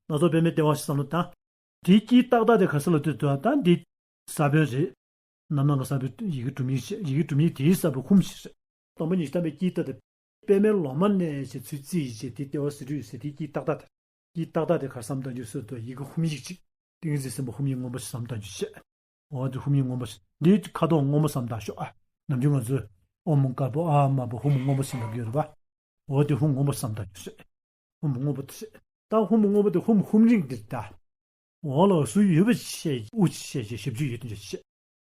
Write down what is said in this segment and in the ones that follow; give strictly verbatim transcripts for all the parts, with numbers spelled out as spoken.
སྣ་ཚོགས་པདྨའི་ལྟེ་བ་ཞེས་བསམ་བློ་བཏང་། དེའི་དཀྱིལ་ཏག་ཏག་དེ་ག་ས་ལ་ལྟོས་དུས་ད་འདི་ས་བོན་རེད། རྣམ་སྣང་གི་ས་བོན་ཡི་གེ་སྒྲུབ་ཡིག་བྱས། ཡི་གེ་སྒྲུབ་ཡིག་དེའི་ས་བོན་ཧཱུྃ་ཞེས་རེད། སྟོང་པ་ཉི་ཤུ་ཐམ་པའི་དཀྱིལ་ཏག་ཏག་དེ། པདྨའི་ལོ་མ་ནས་ཞེས་ཚུར་བརྩིས་ཡིན་བྱས་དེ་ལྟེ་བ་ཟེར་དུས་ཟེར་དེའི་དཀྱིལ་ཏག་ཏག་དེ། དཀྱིལ་ཏག་ཏག་དེ་ག་རེ་བསམ་བཏང་རྒྱུ་ཟེར་དུས་ཡི་གེ་ཧཱུྃ་ཡིག་ཅིག་ཏིང་ངེ་འཛིན་སེམས་དཔའ་ཧཱུྃ་ཡིག་མངོན་པ་ཞིག་བསམ་བཏང་རྒྱུ་བྱས། འོ་དེ་ཧཱུྃ་ཡིག་མངོན་པ་ཞིག་འདིའི་ཁ་དོག་སྔོན་མོ་བསམ་བཏང་ཤོག་ཨ། ནམ་རྒྱུན་ང་ཚོས་ཨོཾ་དཀར་པོ་ཨཱཿཧཱུྃ་མ་པ་ཧཱུྃ་སྔོན་པོ་ཞིག་ལབ་ཀྱི་ཡོད་རེད་པ། འོ་དེ་ཧཱུྃ་སྔོན་པོ་བསམ་བཏང་རྒྱུ་བྱས། ཧཱུྃ་སྔོན་པོ་དེ་བྱས། ད་ཧཱུྃ་སྔོན་པོ་དེ་ཧཱུྃ་ཧཱུྃ་རིང་འདིར་ད། འོ་ལ་སུ་ཡོད་པ་བྱས་དབུ་ཅིག་བྱས་བྱས་ཞབས་ཀྱུ་ཡོད་དུ་འཇོག་བྱས།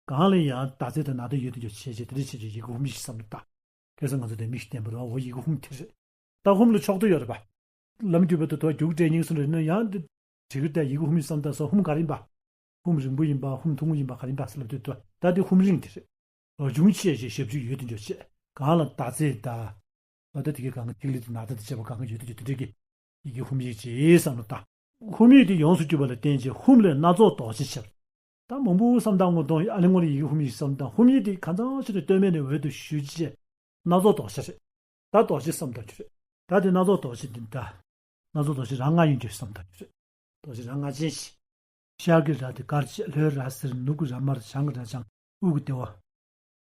གང་ལ་ཡང་ཟླ་ཚེས་དང་ནག་དོས་ཡོད་དུ་འཇོག་བྱས་བྱས་དེ་འདྲ་བྱས་བྱས་ཡི་གེ་ཧཱུྃ་ཡིག་བསམ་བློ་བཏང་། ཁ་སང་ང་ཚོ་དེ་མིག་བསྟན་པ་རེད་བ། འོ་ཡི་གེ་ཧཱུྃ་དེ་རེད། ད་ཧཱུྃ་ལ་ཕྱོགས་དོ་ཡོད་རེད་པ། ལམ་རྒྱུད་པ་དུ་དོ་རྒྱུགས་སྤྲད་སྙིང་སུ་རེད་ན་ཡང་འདི་བྲིས་ཀྱི་ད་ཡི་གེ་ཧཱུྃ་ཡིག་བསམ་བཏང་སོ་ཧཱུྃ་ག་རེ་ཡིན་པ། ཧཱུྃ་རིང་པོ་ཡིན་པ་ཧཱུྃ་ཐུང་ངུ་ཡིན་པ་ག་རེ་ཡིན་པ་ཟེར་ལབ་དུས་དོ་ད་འདི་ཧཱུྃ་རིང་དེ་རེད། ལོ་ཆུང་ཆེ་ཞེས་ཞབས་ཀྱུ་ཡོད་དུ་འཇོག་བྱས། གང་ལ་ཟླ་ཚེས་ཟླ། ཨ་ད་དེ་གའི་གང་གི་ཐིག་ལེ་དེ་ནག་ཟླ་དང་བཅས་པ་གང་གི་ཡོད་དུ་འཇོག་དེ་འདྲ་གི་ཡི་གེ་ཧཱུྃ་ཡིག་ཅེས་བསམ་བློ་བཏང་། ཧཱུྃ་ཡིག་དེ་ཡོངས་སུ་གྱུར་པ་ལ་བརྟེན་ཅིང་ཧཱུྃ་ལས་སྣ་ཚོགས་རྡོ་རྗེ་ཆེར། ད་མང་པོ་བསམ་བཏང་ངོ་གདོང་ཨ་ལེ་ངོ་ལེ་ཡི་གེ་ཧཱུྃ་ཡིག་བསམ་བཏང་། ཧཱུྃ་ཡིག་དེ་གང་ཚང་ཞིག་ཏུ་སྟོད་སྨད་ནས་འོད་དུ་ཞུ་བྱས་སྣ་ཚོགས་རྡོ་རྗེ་རེད། ད་རྡོ་རྗེ་བསམ་བཏང་རྒྱུ་རེད། ད་དེ་སྣ་ཚོགས་རྡོ་རྗེ་འདི་ད། སྣ་ཚོགས་རྡོ་རྗེ་རྭ་ལྔ་ཡིན་རྒྱུ་བསམ་བཏང་རྒྱུ་རེད། རྡོ་རྗེ་རྭ་ལྔ་ཅན་ཞིག་ཤར་གྱི་རྭ་དེ་དཀར་ཆེ། ལྷོའི་རྭ་སེར། ནུབ་ཀྱི་རྭ་དམར། བྱང་གི་རྭ་ལྗང་། དབུས་ཀྱི་ལྟེ་བ་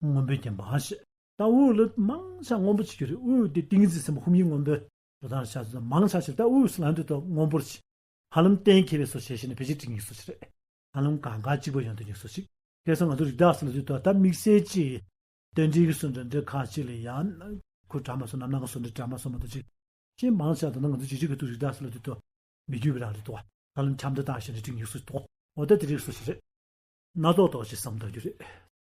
སྔོན་པོའི་རྒྱན་པ་ཞེས། ད་དབུས་ལ་མང་ཆེ་སྔོན་པོ་ཅིག་གྱུར་རེད། དབུས་དེ་ཏིང་ངེ་འཛིན་སེམས་དཔའ་ཧཱུྃ་ཡིག་སྔོན་པོའི་འགྲོ་སྟངས་ཤར་ཚུལ་མང་ཆེ་ཞིག་ད་དབུས་སུ་ལངས་དུས་ད་སྔོན་པོར་ཅིག་ཧ་ལམ་གཏན་འཁེལ་བའི་བཟོ་བྱས་ཤིང་ནས་བེད་སྤྱོད་བྱེད་ཀྱི་བཟོ་ཅིག་རེད། ཧ་ལམ་གང་ག་གཅིག་པ་ཡོང་དུས་ཀྱི་བཟོ་ཅིག་ཁ་སང་ང་ཚོ་རིགས་བདག་ཟེར་ལབ་དུས་ད་ད་དམིགས་བསལ་ཅིག་རྟེན་འབྲེལ་གྱི་བཟོ་འདྲ་འདྲ་ཁག་ཅིག་ལ་ཡང་ཁུ་དྲག་མ་སོང་། རྣམ་སྣང་གི་བཟོ་འདྲ་དྲག་མ་སོང་མ་གཏོགས་ཅིག་ཅིག་མང་ཆེ་ད་ནང་ང་ཚོ་ཇི་ཇི་གི་ཐུག་རིགས་བདག་ཟེར་ལབ་དུས་ད་མི་རྒྱུད་པའི་རང་རེད་དོ། ཧ་ལམ་འཆམ་མཐའ་བཏང་ཞིང་རེ་ཁྲིག་ཡིག་སོ་དོ། འོ་ད་དེ་རིགས་སོ་ཞིག་རེད། སྣ་ཚོགས་རྡོ་རྗེ་བསམ་བཏང་རྒྱུ་རེད།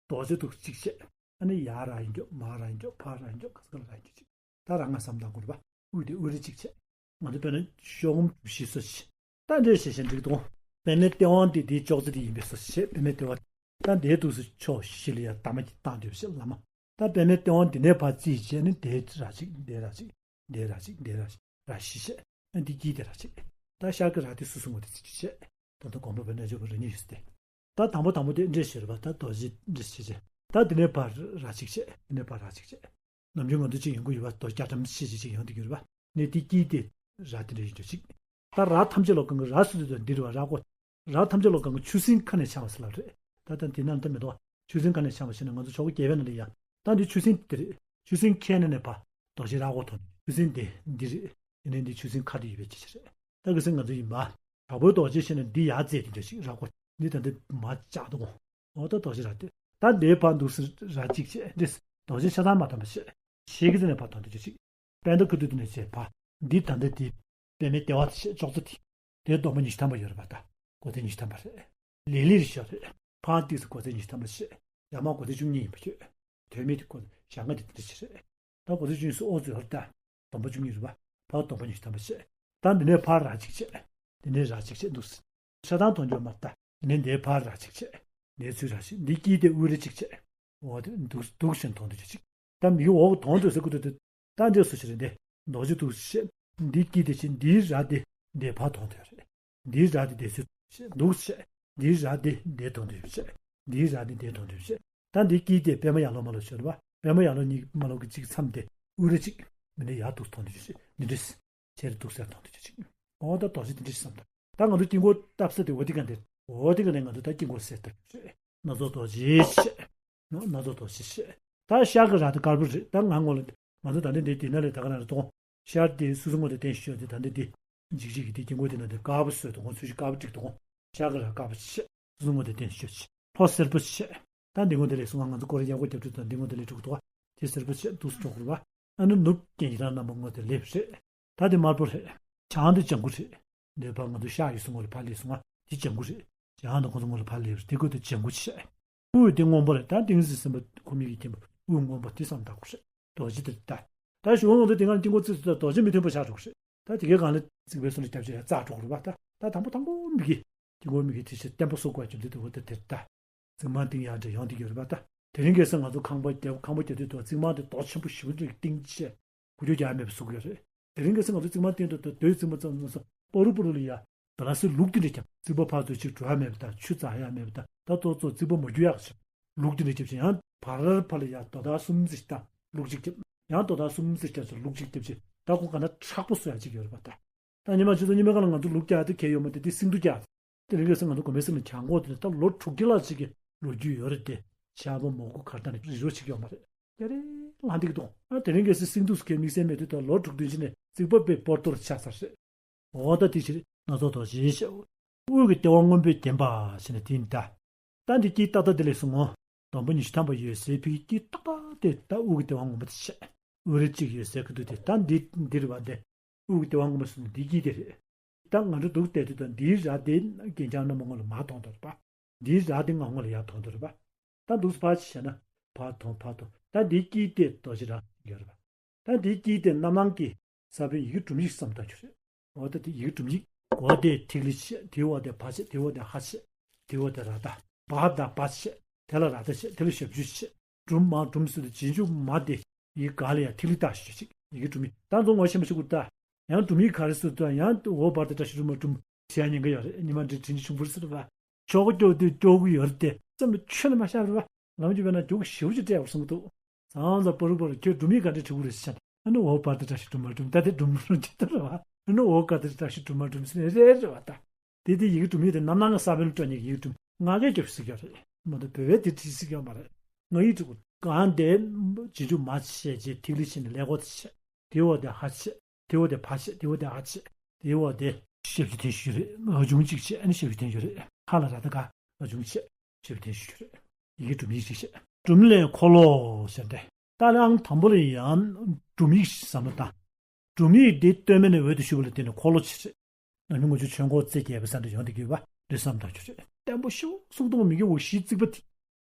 རྡོ་རྗེ་འདུག་གཅིག་བྱས། ཨ་ནི་ཡར་ར་ཡིན་རྒྱུ་མར་ར་ཡིན་རྒྱུ་ཕར་ར་ཡིན་རྒྱུ་ག་ས་ག་ལ་ར་ཡིན་རྒྱུ་གཅིག་ད་ར་ང་བསམ་བཏང་དགོས་རེད་པ། དབུས་དེ་དབུས་རེ་གཅིག་བྱས། ང་ཚོ་དཔེར་ན་ཤོག་སྒམ་གྲུ་བཞི་སོ་ཞིག་ད་འདྲེ་ཞེས་བྱས་འགྲིག་དང་། པདྨའི་ལྟེ་བ་འདི་དེའི་ཅོག་ཙེ་དེ་ཡིན་པའི་སོ་ཞིག་བྱས། པདྨའི་ལྟེ་བ་ད་འདིའི་འདུག་སུ་ཕྱོགས་བཞི་ལ་ཡར་ད་མ་གཅིག་བཏང་འདོད་བྱས་ལ་མ། ད་པདྨའི་ལྟེ་བ་འདི་ནས་ཕར་རྩིས་བྱས་ནི་དེའི་ར་གཅིག་འདིའི་ར་གཅིག་འདིའི་ར་གཅིག་འདིའི་ར་གཅིག་ར་བཞི་བྱས། ཨ་འདི་དཀྱིལ་དེ་ར་གཅིག་ད་ཤར་གྱི་ར་དེ་སོ་སོ་ངོ་དེ་རྩི་རྒྱུ་བྱས། ད་ལྟ་དགོངས་པ་བོད་ནས་འཇོག་པ་རེ་གཉིས་ཡོད་ཟེར་ཏེ། ད་དང་པོ་དང་པོ་དེ་འདྲེ་ཞེས་པ་ད་རྡོ་རྗེ་འདྲེ་ཞེས་བྱས། ད་དེ་ནས་ཕར་ར་གཅིག་བྱས། དེ་ནས་ཕར་ར་གཅིག་བྱས། ནམ་རྒྱུན་ང་ཚོ་གཅིག་ཡོང་གི་ཡོད་པ་རྡོ་རྒྱ་གྲམ་ཞེས་བྱས་གཅིག་ཡོང་གི་ཡོད་པ། ནས་དེ་དཀྱིལ་དེ་ར་དེ་འདྲ་ཡིན་འགྲོ་གཅིག་ད་ར་ཐམས་ཅད་ལོ་གང་གི་ར་སུ་དུ་དང་འདིར་བ་ར་ཀོ། ར་ཐམས་ཅད་ལོ་གང་གི་ཆུ་སྲིན་ཁ་ནས་འཆང་བ་ཟེར་ལབ་རེད། ད་ལྟ་འདི་ན་ལྟ་མི་འདུག་ཆུ་སྲིན་ཁ་ནས་འཆང་བ་ཞེས་ན་ང་ཚོ་ཕྱོགས་བརྒྱད་པའི་ནང་ལ་ཡ། ད་འདི་ཆུ་སྲིན་དེ་རེད། ཆུ་སྲིན་ཁའི་ནང་ནས་ཕར་རྡོ་རྗེ་ར་ཀོ་ཐོན། ཆུ་སྲིན་དེ་འདི་རེད། དེ་ནས་འདི་ཆུ་སྲིན་ཁ་དེ་ཡོད་པའི་ཅི་ཅི་རེད། ད་གི་སེ་ང་ཚོ་ཡིན་པ། དྲག་པོའི་རྡོ་རྗེ་ཞེས་ན་འདི་ཡར་རྩེ་དེ་འདྲ་ཞིག་ར་ཀོ་འདི་ད་འདི་མ་བཅག་དོ། འོ་ད་རྡོ་རྗེ་ར་དེ། ད་འདིའི་ཕར་འདུག་སེ་ར་གཅིག་བྱས་འདི། རྡོ་རྗེ་ཆ་ཚང་མ་ཐོན་པ་བྱས། ཤེལ་གྱི་རྩེ་ནས་ཕར་ཐོན་དུ་ཅི་ཞིག་པད་ཟླ་ཁུ་ཏུ་དེ་ནས་བྱས་ཕར། འདི་ད་འདི་དེ། པདྨའི་ལྟེ་བ་དེ་བྱས་ཅོག་ཙེ་དེ། དེ་སྟོང་པ་ཉི་ཤུ་ཐམ་པ་ཡོད་རེད་པ་ད། སྒོ་ཚད་ཉི་ཤུ་ཐམ་པ་རེད། ལེ་ལེ་རེ་ཤོག་རེད། ཕར་ཏིག་སེ་སྒོ་ཚད་ཉི་ཤུ་ཐམ་པ་བྱས། ཡར་མར་སྒོ་ཚད་བཅུ་གཉིས་ཡིན་པ་ཡོད། དོན་མེད་དེ་སྒོ་ཞག་ལྔ་དེ་དེ་འདྲ་ཞིག་རེད། ད་སྒོ་ཚད་བཅུ་གཉིས་སུ་ཨོ་ཙི་ཧོར་ད། སྟོང་པ་བཅུ་གཉིས་རེད་པ། ཕར་སྟོང་པ་ཉི་ཤུ་ཐམ་པ་བྱས། ད་འདི་ནས་ཕར་ར་གཅིག་བྱས། འདི་ནས་ར་གཅིག་བྱས་འདུག་སེ། ཆ་ཚང་མཐོང་རྒྱུ་མ་ལྟ། འདི་ནས་འདིའི་ཕར་ར་གཅིག་བྱས། འདིའི་ཚུར་ར་གཅིག་འདིའི་དཀྱིལ་དེ་དབུས་ར་གཅིག་བྱས། འོ་དེ་འདུག་འདུག་སེ་མཐོང་དུ་ཅི་ཅིག་ད་མིག་འོག་མཐོང་དུ་ཟེར་གི་འདུག་དེ། ད་འདྲེ་སུ་ཞིག་རེད་འདི། རྡོ་རྗེ་འདུག་སེ་བྱས། འདིའི་དཀྱིལ་དེ་བྱས་འདིའི་ར་དེ་འདིའི་ཕར་མཐོང་དུ་ཡོད་རེད། འདིའི་ར་དེ་འདིའི་ཚུར་བྱས་འདུག་སེ་བྱས། འདིའི་ར་དེ་འདིའི་མཐོང་དུ་ཡོད་བྱས། འདིའི་ར་དེ་འདིའི་མཐོང་དུ་ཡོད་བྱས། ད་འདིའི་དཀྱིལ་དེ་པདྨ་ཡར་ལོ་མར་ལོ་ཞོར་བ། པདྨ་ཡར་ལོ་གཉིས་མར་ལོ་གི་གཅིག་མཚམས་དེ་དབུས་ར་གཅིག་མི་འདྲ་ཡར་འདུག་མཐོང་དུ་ཡོད་བྱས་འདི་འདྲ། ཆེར་འདུག་སེ་མཐོང་དུ་ཅི་ཅིག་འོ་ད་རྡོ་རྗེ་འདི་འདྲ་ཞིག་བསམ་ད། ད་ང་ཚོ་དཀྱིལ་འཁོར་བཏབ་ས་དེ་འོ་དེ་ག་འདིར། འོ་དེ་ག་ནས་ང་ཚོ་ད་དཀྱིལ་འཁོར་གསལ་བཏབ་ཀྱི་རེད། སྣ་ཚོགས་རྡོ་རྗེ་ཞེས། སྣ་ཚོགས་རྡོ་རྗེ་ཞེས། ད་ཤར་གྱི་ར་དེ་དཀར་པོ་རེད། ད་ང་ངོ་ལ་ང་ཚོ་ད་ནི་འདི་དེ་ན་ལས་ད་ག་ན་རེ་གཏོང་། ཤར་དེ་སོ་སོ་ངོ་དེ་བསྟན་ཤོག་དེ་ད་འདི་དེ། འཇིགས་བྱེད་ཀྱི་དེ་དཀྱིལ་འཁོར་དེ་ན་དེ་དཀར་པོ་བཟོས་དང་ཚུལ་ཤིག་དཀར་པོ་བྲིས་དང་། ཤར་གྱི་ར་དཀར་པོ་ཞེས། སོ་སོ་ངོ་དེ་བསྟན་ཤོག་ཅིག་ལྷོ་སེར་པོ་ཞེས། ད་འདི་ངོ་དེ་ལས་སོང་ང་ང་ཚོ་སྐོར་ར་ཡག་པོ་རྒྱབ་དུས་ད་འདི་ངོ་དེ་ལས་དྲུག་ཏུ་བ། དེ་སེར་པོ་ཞེས་འདུག་སེ་འགྲོ་དགོས་རེད་བ། ཨ་ནི་ནུབ་རྒྱན་གྱི་རང་རྣམ་པ་ངོ་དེ་ལེབ་རེད། ད་དེ་དམར་པོ་རེད། བྱང་དེ་ལྗང་གུ་རེད། འདོད་པ་ང་ཚོ་ཤག་ཡོད་སོང་ངོ་ལ་ཕར་སླེབས་སོང་ང་དེ་ལྗང་གུ་རེད། བྱང་དང་ཁོང་ཚོ་ངོ་ལ་ཕར་སླེབས་རེད་དེ་ཀོ་དེ་ལྗང་གུ་ཆེ། དབུས་དེ་སྔོན་པོ་རེད། ད་ཏིང་འཛིན་སེམས་དཔའ་ཁོ་མིག་གི་མཁྱེན་པ་དབུས་སྔོན་པོ་དེ་བསམ་བཏང་དགོས་རེད། རྡོ་རྗེ་དེ་ད། ད་ཞུ་བ་ང་ཚོ་དེ་སྔ་ཏིང་ཀོ་ཙི་ཙི་ད་རྡོ་རྗེ་མི་མཐུན་པ་ཆགས་འགྲོ་གི་རེད། ད་དེ་གའི་སྒང་ལ་རྩིག་པའི་སོ་ལ་སྐྱབས་ཆེ་ཡ་རྩ་འགྲོ་གི་རེད་བ། ད་ད་དང་པོ་དང་པོ་མིག་གི་ཏིང་ཀོ་མིག་གི་དེ་ཕྱིར་བརྟན་པོ་སོ་བཀོད་ཀྱི་འདི་དུ་བ་ད་དེ་ད། རྩིག་མང་སྟེང་ཡར་འདྲེ་ཡོང་དེ་ཡོད་རེད་པ་ད། དེ་རིང་ཁ་སང་ང་ཚོ་ཁང་པ་རྒྱབ་ཁང་པ་རྒྱབ་དུས་དུ་རྩིག་མང་དེ་རྡོ་ཆེན་པོ་ཞེ་པོ་ཅིག་བཏིང་བྱས། འགུལ་སྐྱོད་རྒྱག་ཡ་མེད་པ་བཟོ་གི་ཡོད་རེད། དེ་རིང་ཁ་སང་ང་ཚོ་རྩིག་མང་སྟེང་དུ་དུ་རྡོའི་རྩིག་མ་ཙམ་ཙམ་སོ་པོ་རུ་པོ་རུ་ལ་ཡ། ད་ལ་སི་ལུག་དེ་འདྲ་ཀྱང་རྩིག་པ་ཕར་ཚུར་ཅིག་འགྲོ་ཡ་མེད་པ་ད་ཆུ་འཛག་ཡ་མེད་པ་ད་ད་ཏོག་ཙོ་རྩིག་པ་མ་རྒྱུ་ཡག་ཅིག་ལུག་དེ་འདྲ་རྒྱབ་ཅིག་ཡང་བར་བར་ལ་ཡ་རྡོ་ཐག་གསུམ་ཙིག་ད་ལུག་ཅིག་རྒྱབ། ཡང་རྡོ་ཐག་གསུམ་ཙིག་རྒྱབ་ཅིག་ལུག་ཅིག་རྒྱབ་ཅིག་ད་ཁོ་ག་ན་མཁྲེགས་པོ་བཟོ་ཡ་ཅིག་ཡོད་རེད་པ་ད། ད་ཉི་མ་ཆུ་ཚོད་ཉི་མའི་སྒང་ལ་ང་ཚོ་ལུག་རྒྱག་དེ་གལ་ཡོད་མ་རེད། དེ་སིང་སྡུག་རྒྱག་དེ་རིང་ཁ་སང་ང་ཚོ་དགོན་པའི་སེམས་ལ་གྱང་གོག་དེ་ནས་ད་ལོ་དྲུག་བརྒྱ་ལྷག་ཅིག་གི་ལོ་རྒྱུས་ཡོད་རེད་དེ། ཆར་པ་མོག་གུ་གར་སྟངས་ནས་རི་རོ་ཅིག་ཡོད་མ་རེད། ཡ་རེད་ལངས་འདུག་གི་འདུག་ཨ་དེ་རིང་ཁ་སང་སིང་སྡུག་སུ་གའི་དམིགས་བསལ་མེད་དུས་ད་ལོ་དྲུག་བདུན་ཕྱིན་ནས་རྩིག་པ་པའི་སྤོར་ཏོར་ཆགས་ཚར་རེད། འོ་ད་དེ་ཕྱིར་སྣ་ཚོགས་རྡོ་རྗེའི་ཞབས། དབུས་ཀྱི་ལྟེ་བ་སྔོན་པོས་བརྒྱན་པ་ཞེས་ནས་དེ་ཡིན་ད། ད་འདི་དཀྱིལ་ཏག་ཏག་དེ་ལས་སོང་ངོ་། སྡོང་པོ་ཉི་ཤུ་ཐམ་པ་ཡོད་སའི་ཕིའི་དཀྱིལ་ཏག་ཏག་དེ་ད་དབུས་ཀྱི་ལྟེ་བ་སྔོན་པོ་དེ་བྱས། དབུས་རི་གཅིག་ཡོད་སའི་ཁ་ཐུག་དེ་ད་འདི་འདིར་བ་དེ། དབུས་ཀྱི་ལྟེ་བ་སྔོན་པོ་སོང་ནས་འདི་དཀྱིལ་དེ་རེད། ད་ང་ཚོ་འདུག་བལྟས་དུས་ད་འདིའི་ར་དེ་རྒྱན་ཆ་རྣམ་པ་སྔོན་ལ་མར་མཐོང་དོ་རེད་པ། འདིའི་ར་དེ་ང་སྔོན་ལ་ཡར་མཐོང་དོ་རེད་པ། ད་འདུག་སེ་ཕར་ཅིག་བྱས་ན་ཕར་མཐོང་ཕར་མཐོང་། ད་འདིའི་དཀྱིལ་དེ་རྡོ་རྗེ་ར་ཡོད་རེད་པ། ད་འདིའི་དཀྱིལ་དེ་རྣམ་སྣང་གི་ས་བོན་ཡི་གེ་འབྲུ་མིག་བསམ་བཏང་རྒྱུ་རེད། འོ་ད་དེ་ཡི་གེ་འབྲུ་མིག་འོ་དེ་ཐིག་ལེ་ཆེ། དེའི་འོག་དེ་བ་ཆེ། དེའི་འོག་དེ་ཧ་ཆེ། དེའི་འོག་དེ་ར་ད། བ་ད་བ་ཆེ། དེ་ལ་ར་ད་ཆེ། དེ་ལ་ཞབས་ཀྱུ་ཆེ། འབྲུ་མ་འབྲུམ་ཟེར་དུས་རྗེས་འཇུག་མ་དེ་ཡི་གེ་ག་ལ་ཡང་ཐིག་ལེ་བཏགས་ཞིག་ཅིག་ཡི་གེ་འབྲུ་མིག་ད་མཚོ་ངོ་ཤེས་མ་ཤེས་ཁུར་ད། ཡང་འབྲུ་མིག་ག་རེ་ཟེར་དུས་ཡང་འོ་བར་དུ་བཀྲ་ཤིས་སྒྲོལ་མ་འབྲུམ་ཟེར་ཡ་ཉེན་ཁ་ཡོད་རེད། ཉི་མ་འདྲའི་དྲིན་ཆེ་ཆུང་བུར་ཟེར་བ། ཆོག་གི་སྐྱོ་དུས་སྐྱོ་གི་ཡོད་རེད་དེ། བསམ་བློ་ཁྱོན་ནས་མ་བཞག་རེད་བ། ལམ་རྒྱུད་པའི་ནང་རྒྱུག་ཞེ་པོ་ཅིག་སྤྲད་བར་གསུང་གི་འདུག་ཟང་ཟ་པོ་རུ་པོ་རུ་ཁྱོད་སྒྲུང་མིའི་ག་འདྲ་དྲི་བ་རེད་ཟེར་ན། ཨ་ནི་འོ་བར་དུ་བཀྲ་ཤིས་སྒྲོལ་མ་སྒྲུང་། ད་དེ་སྒྲུང་རུ་ཇི་ལྟར་རེད་བ། ཨ་ནི་འོ་ག་དུ་བཀྲ་ཤིས་སྒྲོལ་མ་སྒྲུང་ཟེར་ནས་རེད་རེད་བ་ད། དེ་དེ་ཡི་གེ་སྒྲུང་ཡིག་དེ་རྣམ་སྣང་གི་ས་བོན་ལ་སྤྲོད་མཁན་ཡི་གེ་སྒྲུང་ང་གས་སྐྱོབ་ཟེར་གྱི་རེད། མ་གཏོགས་བོད་པའི་དེ་བྲིས་ཟེར་གྱི་མ་རེད། ང་ཡིས་བྲིས་གོ་གང་དེ་རྗེས་འཇུག་མ་བྱས་རྗེས་ཐིག་ལེ་ཕྱིན་ནས་ཀླད་ཀོར་དེ་བྱས། དེའི་འོག་དེ་ཧ་ཆེ། དེའི་འོག་དེ་བ་ཆེ། དེའི་འོག་དེ་ཧ་ཆེ། དེའི་འོག་དེ་ཞབས་ཀྱུ་ཐེངས་བཞི་རེད། ཨ་ཆུང་གཅིག་བྱས། ཨ་ནི་ཞབས་ཀྱུ་ཐེངས་བཞི་རེད། ཧ་ལ་ར་ད་ག་ཨ་ཆུང་བྱས། ཞབས་ཀྱུ་ཐེངས་བཞི་རེད། ཡི་གེ་སྒྲུང་ཡིག་ཅིག་བྱས། སྒྲུང་ལས་འཁོར་ལོ་ཟེར་ཏེ། ད་ལན་དང་པོ་ལ་ཡང་སྒྲུང་ཡིག་བསམ་བློ་བཏང་། སྒྲུང་ཡིག་འདི་སྟོད་སྨད་ནས་འོད་དུ་ཞུ་བ་ལ་བརྟེན་ནས་འཁོར་ལོ་ཆེ་རེད། ནམ་རྒྱུན་ང་ཚོ་ཆོས་འཁོར་རྩེ་རྒྱས་པའི་ས་འདྲ་ཡོང་དུ་གྱུར་པ་འདི་བསམ་བཏང་རྒྱུ་རེད། བརྟན་པོ་ཞེ་པོ་གསུང་གཏོང་མི་གི་འོ་གཞིའི་རྩིག་པ་དེ།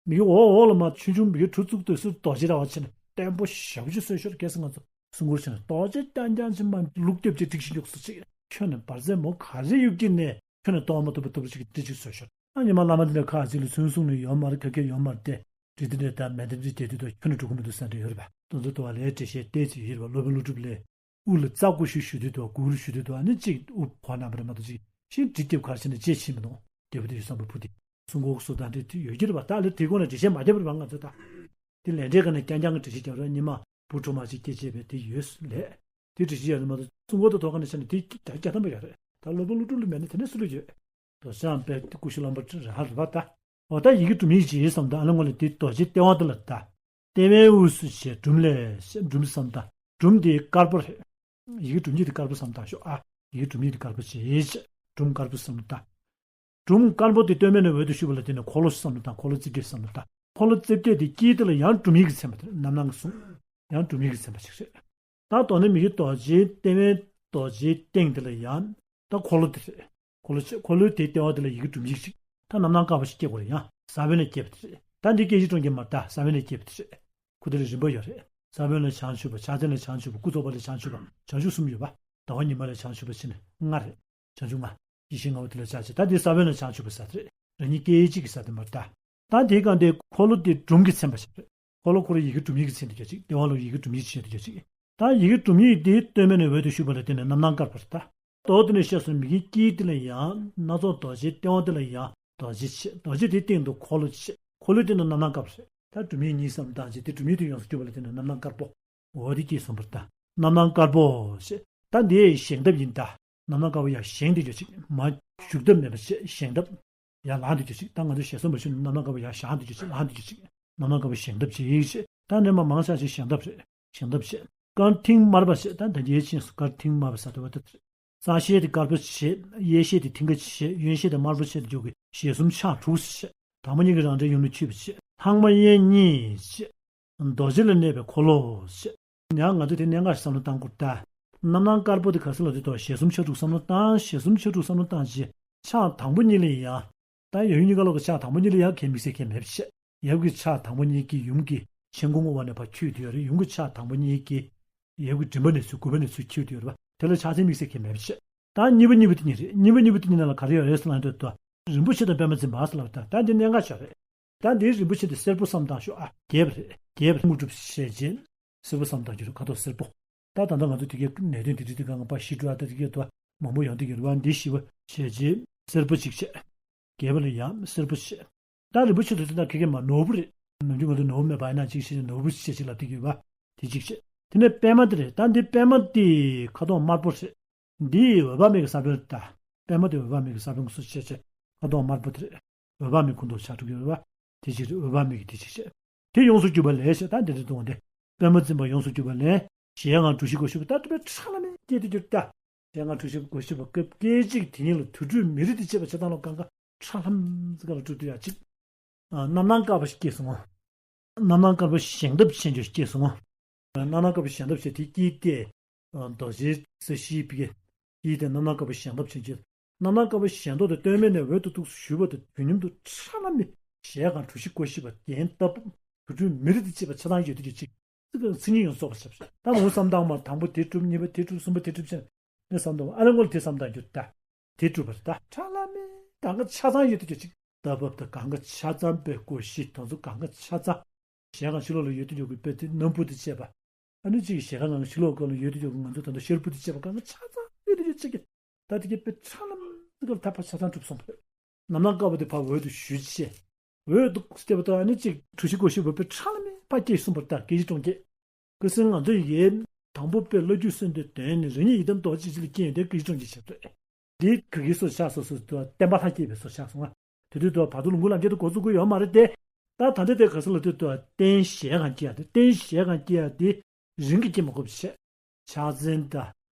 མི་གི་འོག་འོག་ལ་མར་ཆུང་ཆུང་མི་གི་གྲུ་བཙུགས་དུས་སུ་རྡོ་རྗེ་ར་བ་ཆེ་ནས་བརྟན་པོ་ཞེ་པོ་ཅིག་གསོལ་ཞོར་གལ་སྲིད་ང་ཚོ་གསུང་མགུར་བྱས་ན་རྡོ་རྗེ་རྐྱང་རྐྱང་ཅིག་མར་ལུག་རྒྱབ་ཅིག་བསྒྲིགས་ཤིང་མགྱོགས་སུ་ཅིག་ཁྱོན་ནས་འབར་རྫས་མོ་ག་རེ་ཡོད་ཀྱི་ནས་ཁྱོན་ནས་གཏོར་མ་ཐུབ་པ་ཐུབ་པ་ཅིག་གི་འདི་ཅིག་གསོལ་ཞོར། ཨ་ཉི་མ་བླ་མ་འདི་ལ་ཁ་ཅིག་ལ་ཚོན་གསུང་ནི་ཡོད་མ་རེད། ག་གེ་ཡོད་མ་རེད་དེ། འདྲི་འདི་འདྲ་དང་མེ་འདི་འདྲ་དེ་དུས་དུ་ཁྱོན་ནས་འགྲོ་གི་མི་འདུག་ས་འདྲ་ཡོད་རེད་པ། དོན་ཚོ་དུ་བ་ལས་འགྲེལ་བཤད་ཏོག་ཙམ་ཡོད་རེད་པ། སློབ་དཔོན་ཀླུ་སྒྲུབ་ལས། དབུ་ལ་རྩ་དགུ་ཞུ་ཞུ་དུས་དུ་གུ་ལ་ཞུ་དུས་དུ་ཨ་ནི་གཅིག་དབུ་གོ་རྣམ་པ་རེ་མ་གཏོགས་གཅིག་ཤིང་འབྲི་རྒྱབ་གར་ཕྱིན་ནས་རྗེས་ཕྱིན་མི་འདུག་དེ་བུ་དེ་ཡོད་བསམ་པའི་བུ་དེ་གསུང་གོ་སོ་དང་འདྲེ་དེ་ཡོད་ཀྱི་རེད་པ། ད་ལས་དེ་གོ་ནས་འགྲེལ་བཤད་མ་བརྒྱབ་པ་རེད་པ། ང་ཚོ་ད་དེ་ལས་འབྲས་ག་ནས་རྐྱང་རྐྱང་གི་འགྲེལ་བཤད་རྒྱབ་རེད། ཉི་མ་བུ་ཕྲུག་མ་ཅིག་སྐྱེ་བྱས་པས་དེ་ཡོད་ལས་དེ་འགྲེལ་བཤད་ཡོད་རེད་མ་གཏོགས་གསུང་གོ་དང་དོ་ག་ནས་ཆ་ནས་དེ་རྒྱ་རྒྱ་ཐམ་པ་ཡོད་རེད། ད་སློབ་དཔོན་ཀླུ་སྒྲུབ་ལ་མེད་ན་དེ་ནས་སུ་ལ་ཡོད། དོ་ཤང་པའི་ཀུ་ཤུ་ལམ་པ་ར་ཧ་རེད་པ་ད། འོ་ད་ཡི་གེ་སྒྲུང་ཡིག་ཅིག་བསམ་ད་ཨ་ལ་ངོ་ལ་དེ་རྡོ་རྗེ་ལྟེ་བ་དེ་ལ་ད། ལྟེ་བའི་དབུས་སུ་བྱས་སྒྲུང་ལས་སྒྲུང་བསམ་ད། སྒྲུང་དེ་དཀར་པོ་རེད། ཡི་གེ་སྒྲུང་ཡིག་དེ་དཀར་པོ་བསམ་བཏང་ཤོག་ཨ། ཡི་གེ་སྒྲུང་ཡིག་དེ་དཀར་པོ་བྱས། སྒྲུང་དཀར་པོ་བསམ་བཏང་། སྒྲུང་དཀར་པོ་དེ་སྟོད་སྨད་ནས་འོད་དུ་ཞུ་བ་ལ་བརྟེན་ནས་འཁོར་ལོ་བསམ་བློ་བཏང་། འཁོར་ལོ་རྩིབས་བརྒྱད་བསམ་བློ་བཏང་། འཁོར་ལོ་རྩིབས་བརྒྱད་དེ་དཀྱིལ་དེ་ལ་ཡང་སྒྲུང་ཡིག་གི་མཚན་པ་དེ་རྣམ་སྣང་གི་གསུང་། ཡང་སྒྲུང་ཡིག་གི་མཚན་པ་ཞིག་རེད། ད་དོ་ནི་མི་གི་རྡོ་རྗེའི་ལྟེ་བའི་རྡོ་རྗེའི་སྟེང་དེ་ལ་ཡང་ད་འཁོར་ལོ་དེ་རེད། འཁོར་ལོ་ཆེ། འཁོར་ལོའི་དེའི་ལྟེ་བ་དེ་ལ་ཡི་གེ་སྒྲུང་ཡིག་ཅིག་ད་རྣམ་སྣང་དཀར་པོ་ཞིག་སྐྱེ་དགོས་རེད། ཡང་ས་བོན་ལས་སྐྱེས་པ་དེ་རེད། ད་འདི་སྐད་ཅིག་སྒྲོན་གྱི་མར་ད་ས་བོན་ལས་སྐྱེས་པ་དེ་རེད། ཁུ་དེ་ལ་རིམ་པ་ཡོད་རེད། ས་བོན་ལས་བྱང་ཆུབ་པ། ཕྱག་མཚན་ལས་བྱང་ཆུབ་པ། སྐུ་རྫོགས་པ་ལས་བྱང་ཆུབ་པ། བྱང་ཆུབ་གསུམ་ཡོད་པ། ཟླ་བ་ཉི་མ་ལས་བྱང་ཆུབ་པ་བྱས་ནས་ལྔ་རེད། བྱང་ཆུབ་ལྔ། ཡེ་ཤེས་ལྔ་པོ་དེ་ལ་ཕྱག་བྱས། ད་འདི་ས་བོན་ལ་བྱང་ཆུབ་པའི་ས་དེ་རེད། རང་ཉིད་སྐྱེ་ཡུལ་གཅིག་གི་ས་དེ་མར་ད། ད་དེའི་སྒང་དེ་འཁོར་ལོ་དེ་སྒྲུང་གི་མཚན་པ་ཞིག་རེད། འཁོར་ལོ་ཁོ་རང་ཡི་གེ་སྒྲུང་ཡིག་གི་མཚན་དུ་གྱུར་ཅིག་ལྟེ་བ་ལ་ཡི་གེ་སྒྲུང་ཡིག་མཚན་དུ་གྱུར་ཅིག་ད་ཡི་གེ་སྒྲུང་ཡིག་དེ་སྟོད་སྨད་ནས་འོད་དུ་ཞུ་བ་ལ་བརྟེན་ནས་རྣམ་སྣང་དཀར་པོ་རེད་ད། མདོར་བསྡུས་ནས་བཤད་སོང་མི་གི་དཀྱིལ་དེ་ལ་ཡང་སྣ་ཚོགས་རྡོ་རྗེ། ལྟེ་བ་དེ་ལ་ཡང་རྡོ་རྗེ་ཆེ། རྡོ་རྗེ་དེའི་སྟེང་དུ་འཁོར་ལོ་ཆེ། འཁོར་ལོའི་སྟེང་དུ་རྣམ་སྣང་དཀར་པོ་རེད། ད་སྒྲུང་ཡིག་གཉིས་བསམ་བཏང་བྱས་དེ་སྒྲུང་ཡིག་དེ་ཡོངས་སུ་གྱུར་པ་ལ་བརྟེན་ནས་རྣམ་སྣང་དཀར་པོ། འོ་དེ་སྐྱེས་སོང་བར་ལྟ། རྣམ་སྣང་དཀར་པོ་ཞེས། ད་འདི་བཞེངས་ཐབས་ཡིན་ད། རྣམ་སྣང་དཀར་པོ་ཡར་བཞེངས་ཏེ་ཡོད་ཅིག་མར་ཞུགས་ཐབས་མེད་པ་ཞེས་བཞེངས་ཐབས། ཡར་ལངས་ཏེ་ཡོད་ཅིག་ད་ང་ཚོས་ཞལ་གསུམ་པ་ཞུ་ནས་རྣམ་སྣང་དཀར་པོ་ཡར་བཞེངས་ཏེ་ཡོད་ཅིག་ལངས་ཏེ་ཡོད་ཅིག་རྣམ་སྣང་དཀར་པོ་བཞེངས་ཐབས་ཅིག་ཞེས། ད་ནས་མ་མང་ཆ་ཞིག་བཞེངས་ཐབས་རེད། བཞེངས་ཐབས་ཞེས། སྐར་མཐིང་དམར་པོ་ཞེས། ད་འདི་འདིའི་ཆེན་སུ་སྐར་མཐིང་དམར་པོ་ས་དེ་བ་ད་དེ་རེད། གཙང་ཤེལ་དེ་དཀར་པོ་ཞེས། གཡས་ཤེལ་དེ་མཐིང་ག་ཞེས། གཡོན་ཤེལ་དེ་དམར་པོ་ཞེས་དེ་འཇོག་གི་ཞལ་གསུམ་ཕྱག་དྲུག་ཞེས། དང་པོ་གཉིས་ཀྱི་རང་འགྲེལ་ཡུམ་ལ་འཁྱུད་པ་བྱས། ལྷག་མ་གཡས་གཉིས་བྱས། རྡོ་རྗེ་ལ་གནས་པའི་འཁོར་ལོ་བྱས། ཡང་ང་ཚོས་དེ་གནད་འགག་ཞིག་བསམ་བློ་བཏང་དགོས་ད། རྣམ་སྣང་དཀར་པོ་དེ་ག་ཚོད་ལ་དེ་དོ་ཞལ་གསུམ་ཕྱག་དྲུག་བསམ་བློ་བཏང་། ཞལ་གསུམ་ཕྱག་དྲུག་བསམ་བློ་བཏང་རྗེས་ཕྱག་དང་པོ་གཉིས་ལ་ཡང་། ད་ཡབ་ཡུམ་གཉིས་ཀ་ལོག་གི་ཕྱག་དང་པོ་གཉིས་ལ་ཡང་གའི་དམིགས་བསལ་གའི་མེད་པ་བྱས། ཡབ་ཀྱི་ཕྱག་དང་པོ་གཉིས་ཀྱིས་ཡུམ་གྱི་མཆན་ཁུང་དབུ་བ་ནས་ཕར་འཁྱུད་དེ་ཡོད་རེད། ཡུམ་གྱི་ཕྱག་དང་པོ་གཉིས་ཀྱིས་ཡབ་ཀྱི་མགྲིན་པ་ནས་ཚུར་མགུལ་མ་ནས་ཚུར་འཁྱུད་དེ་ཡོད་རེད་པ། དེ་ལ་ཕྱག་མཚན་དམིགས་བསལ་གའི་མེད་པ་བྱས། ད་གཉིས་པ་གཉིས་པ་དེ་གཉིས་རེད། གཉིས་པ་གཉིས་པ་དེ་གཉིས་ནང་ལ་ག་རེ་ཡོད་རེད་ཟེར་ན་འདོད་དོ། རིན་པོ་ཆེ་དང་པད་མ་འཛིན་པ་ཟེར་ལབ་ད། ད་འདི་གནད་འགག་ཆགས་རེད། ད་འདིའི་རིན་པོ་ཆེ་འདི་སེར་པོ་བསམ་བཏང་ཤོག་ཨ་རྒྱས་པ་རེད། རྒྱས་པ་དངོས་གྲུབ་བཤད་རྗེས། སེར་པོ་བསམ་བཏང་རྒྱུ་རེད། ཁ་དོག་སེར་པོ། ད་ད་ལྟ་ང་ཚོ་དེ་གའི་གནད་དོན་དེ་འདྲ་དེ་ག་ང་པ་ཤི་འགྲོ་ཨ་ད་དེ་གའི་དོ་མང་པོ་ཡོང་དེ་གི་རུ་བ་འདི་ཤི་བ་བཤད་རྗེས་སེར་པོ་གཅིག་བཤད། རྒྱས་པ་ལ་ཡང་སེར་པོ་བཤད། ད་རིན་པོ་ཆེ་དུ་ཚོད་ད་གི་གེ་མ་ནོར་བུ་རེད། ནམ་རྒྱུན་ང་ཚོ་ནོར་བུ་མེད་པ་ཡིན་ན་གཅིག་བཤད་ནོར་བུ་བཤད་ཅིག་ལབ་དེ་གི་བ་དེ་གཅིག་བཤད། དེ་ནས་པད་མ་དེ་རེད། ད་འདི་པད་མ་དེ་ཁ་དོག་དམར་པོ་རེད། འདི་འོད་དཔག་མེད་ཀྱི་ས་བོན་ད། པད་མ་དེ་འོད་དཔག་མེད་ཀྱི་ས་བོན་སུ་ཆེ་ཆེ། ཁ་དོག་དམར་པོ་དེ་རེད། འོད་དཔག་མེད་ཁུ་ཐུར་ཆགས་འགྲོ་གི་རེད་བ། དེ་ཅིག་རེད། འོད་དཔག་མེད་ཀྱི་དེ་ཅིག་བྱས། དེ་ཡོངས་སུ་གྱུར་པ་ལས་བྱས། ད་འདི་འདྲ་གཏོང་བ་དེ། པད་མ་འཛིན་པ་ཡོངས་སུ་གྱུར་པ་ལས། གཞལ་ཡས་ཁང་གྲུ་བཞི་སྒོ་བཞི་པོ་ད་སྒྲུབ་པའི་ཁྲ་ལམ་མེ་སྐྱེས་ཏེ་གྱུར་ད། གཞལ་ཡས་ཁང་གྲུ་བཞི་སྒོ་བཞི་པོ་སྐབས་སྐད་ཅིག་དེ་ཉིད་ལ་དུར་ཁྲོད་མེ་རི་དེ་བཅས་པ་ཆ་ཚང་ལ་གང་ག་ཁྲ་ལམ་ཟིག་ག་ལ་གྲུབ་ཏུ་ཡ་གཅིག་རྣམ་སྣང་དཀར་པོ་ཞིག་སྐྱེས་སོང་ངོ་། རྣམ་སྣང་དཀར་པོ་ཞེང་འདབ་ཆེན་པོ་ཞིག་སྐྱེས་སོང་ངོ་། རྣམ་སྣང་དཀར་པོ་ཞེང་འདབ་ཆེ་དེ་སྐྱེས་ཏེ། རྡོ་རྗེ་ས་གཞིའི་ཕི་གེ། སྐྱེས་ཏེ་རྣམ་སྣང་དཀར་པོ་ཞེང་འདབ་ཆེན་པོ། རྣམ་སྣང་དཀར་པོ་ཞེང་འདབ་དེ་སྟོད་སྨད་ནས་འོད་ཏུག་ཏུག་ཞུ་བ་དང་དུས་མཉམ་དུ་ཁྲ་ལམ་མེ། གཞལ་ཡས་ཁང་གྲུ་བཞི་སྒོ་བཞི་པ་རྒྱན་བཏབ། དུར་ཁྲོད་མེ་རི་དང་བཅས་པ་ཆ་ཚང་ཡོད་དུས་ཀྱི་ཅིག་ཙི་ག་མཚན་ཉིད་ཡོངས་རྫོགས་པར་ཤར། ད་ལོ་བསམ་སྟངས་མ་དང་པོ་དེ་གྲུབ། གཉིས་པ་དེ་གྲུབ། གསུམ་པ་དེ་གྲུབ་ཕྱིན། ནས་བསམ་སྟངས་ཨ་ལེ་ངོ་ལ་དེ་བསམ་སྟངས་གྱུར་ད། དེ་གྲུབ་པར་ད་ཁྲ་ལམ་མེ་ད་ག་ཆ་ཚང་ཡོད་དུས་ཀྱི་ཅིག་ད་བབ་ད་གང་ག་ཆ་ཚང་པའི་སྒོ་བཞི་དང་ཚོ་གང་ག་ཆ་ཚང་། གཞལ་ཡས་ཁང་ཕྱི་ལོགས་ལ་ཡོད་དུས་ཀྱི་དཔེ་དེ་སྣམ་བུ་དང་བཅས་པ། ཨ་ནི་གཅིག་གཞལ་ཡས་ཁང་ཕྱི་ལོགས་སྒང་ལ་ཡོད་དུས་ཀྱི་ང་ཚོ་ད་ལྟ་ཤར་བུ་དང་བཅས་པ་གང་ག་ཆ་ཚང་ཡོད་དུས་ཀྱི་ཅིག་ད་དེ་གའི་དཔེ་ཁྲ་ལམ་མེ་ད་ག་ལ་ད་ཕར་ཆ་ཚང་གྲུབ་སོང་བ་རེད། རྣམ་སྣང་དཀར་པོ་དེ་ཕར་འོད་དུ་ཞུ་བྱས། འོད་དུ་སྐྱེས་པ་དང་ཨ་ནི་གཅིག་གྲུ་བཞི་སྒོ་བཞི་པོ་དཔེ་ཁྲ་ལམ་མེ་ཕར་སྐྱེས་སོང་བ་རེད་ད་སྐད་ཅིག་གྲོང་ཁྱེར། ཁ་སང་ང་ཚོ་ཡི་གེ་དང་པོ་དཔེ་བླ་བརྒྱུད་གསོལ་འདེབས་དོན་ནི་རང་ཉིད་ཡི་དམ་རྡོ་རྗེ་འཆང་ལ་སྐྱེས་ཡོད་དེ་སྐད་ཅིག་གྲོང་ཁྱེར་བྱས་ཏེ། འདི་ག་གི་སོ་ཆགས་སོ་སོ་དུ་བསྟན་པ་ལྷ་སྐྱེས་པའི་སོ་ཆགས་སོང་ང་། དེ་དུས་དུ་བར་དུ་ལུང་གུ་ལམ་ཁྱེར་དུ་འགོ་བཙུགས་ཀྱི་ཡོད་མ་རེད་དེ། ད་ད་ལྟ་དེ་ག་ས་ལ་དུས་དུ་རྟེན་གཞལ་ཡས་ཁང་སྐྱེ་ཡ་དེ་རྟེན་གཞལ་ཡས་ཁང་སྐྱེ་ཡ་དེ་རིང་གི་སྐྱེ་མ་དགོས་པ་བྱས། ཕྱག་མཚན་དང་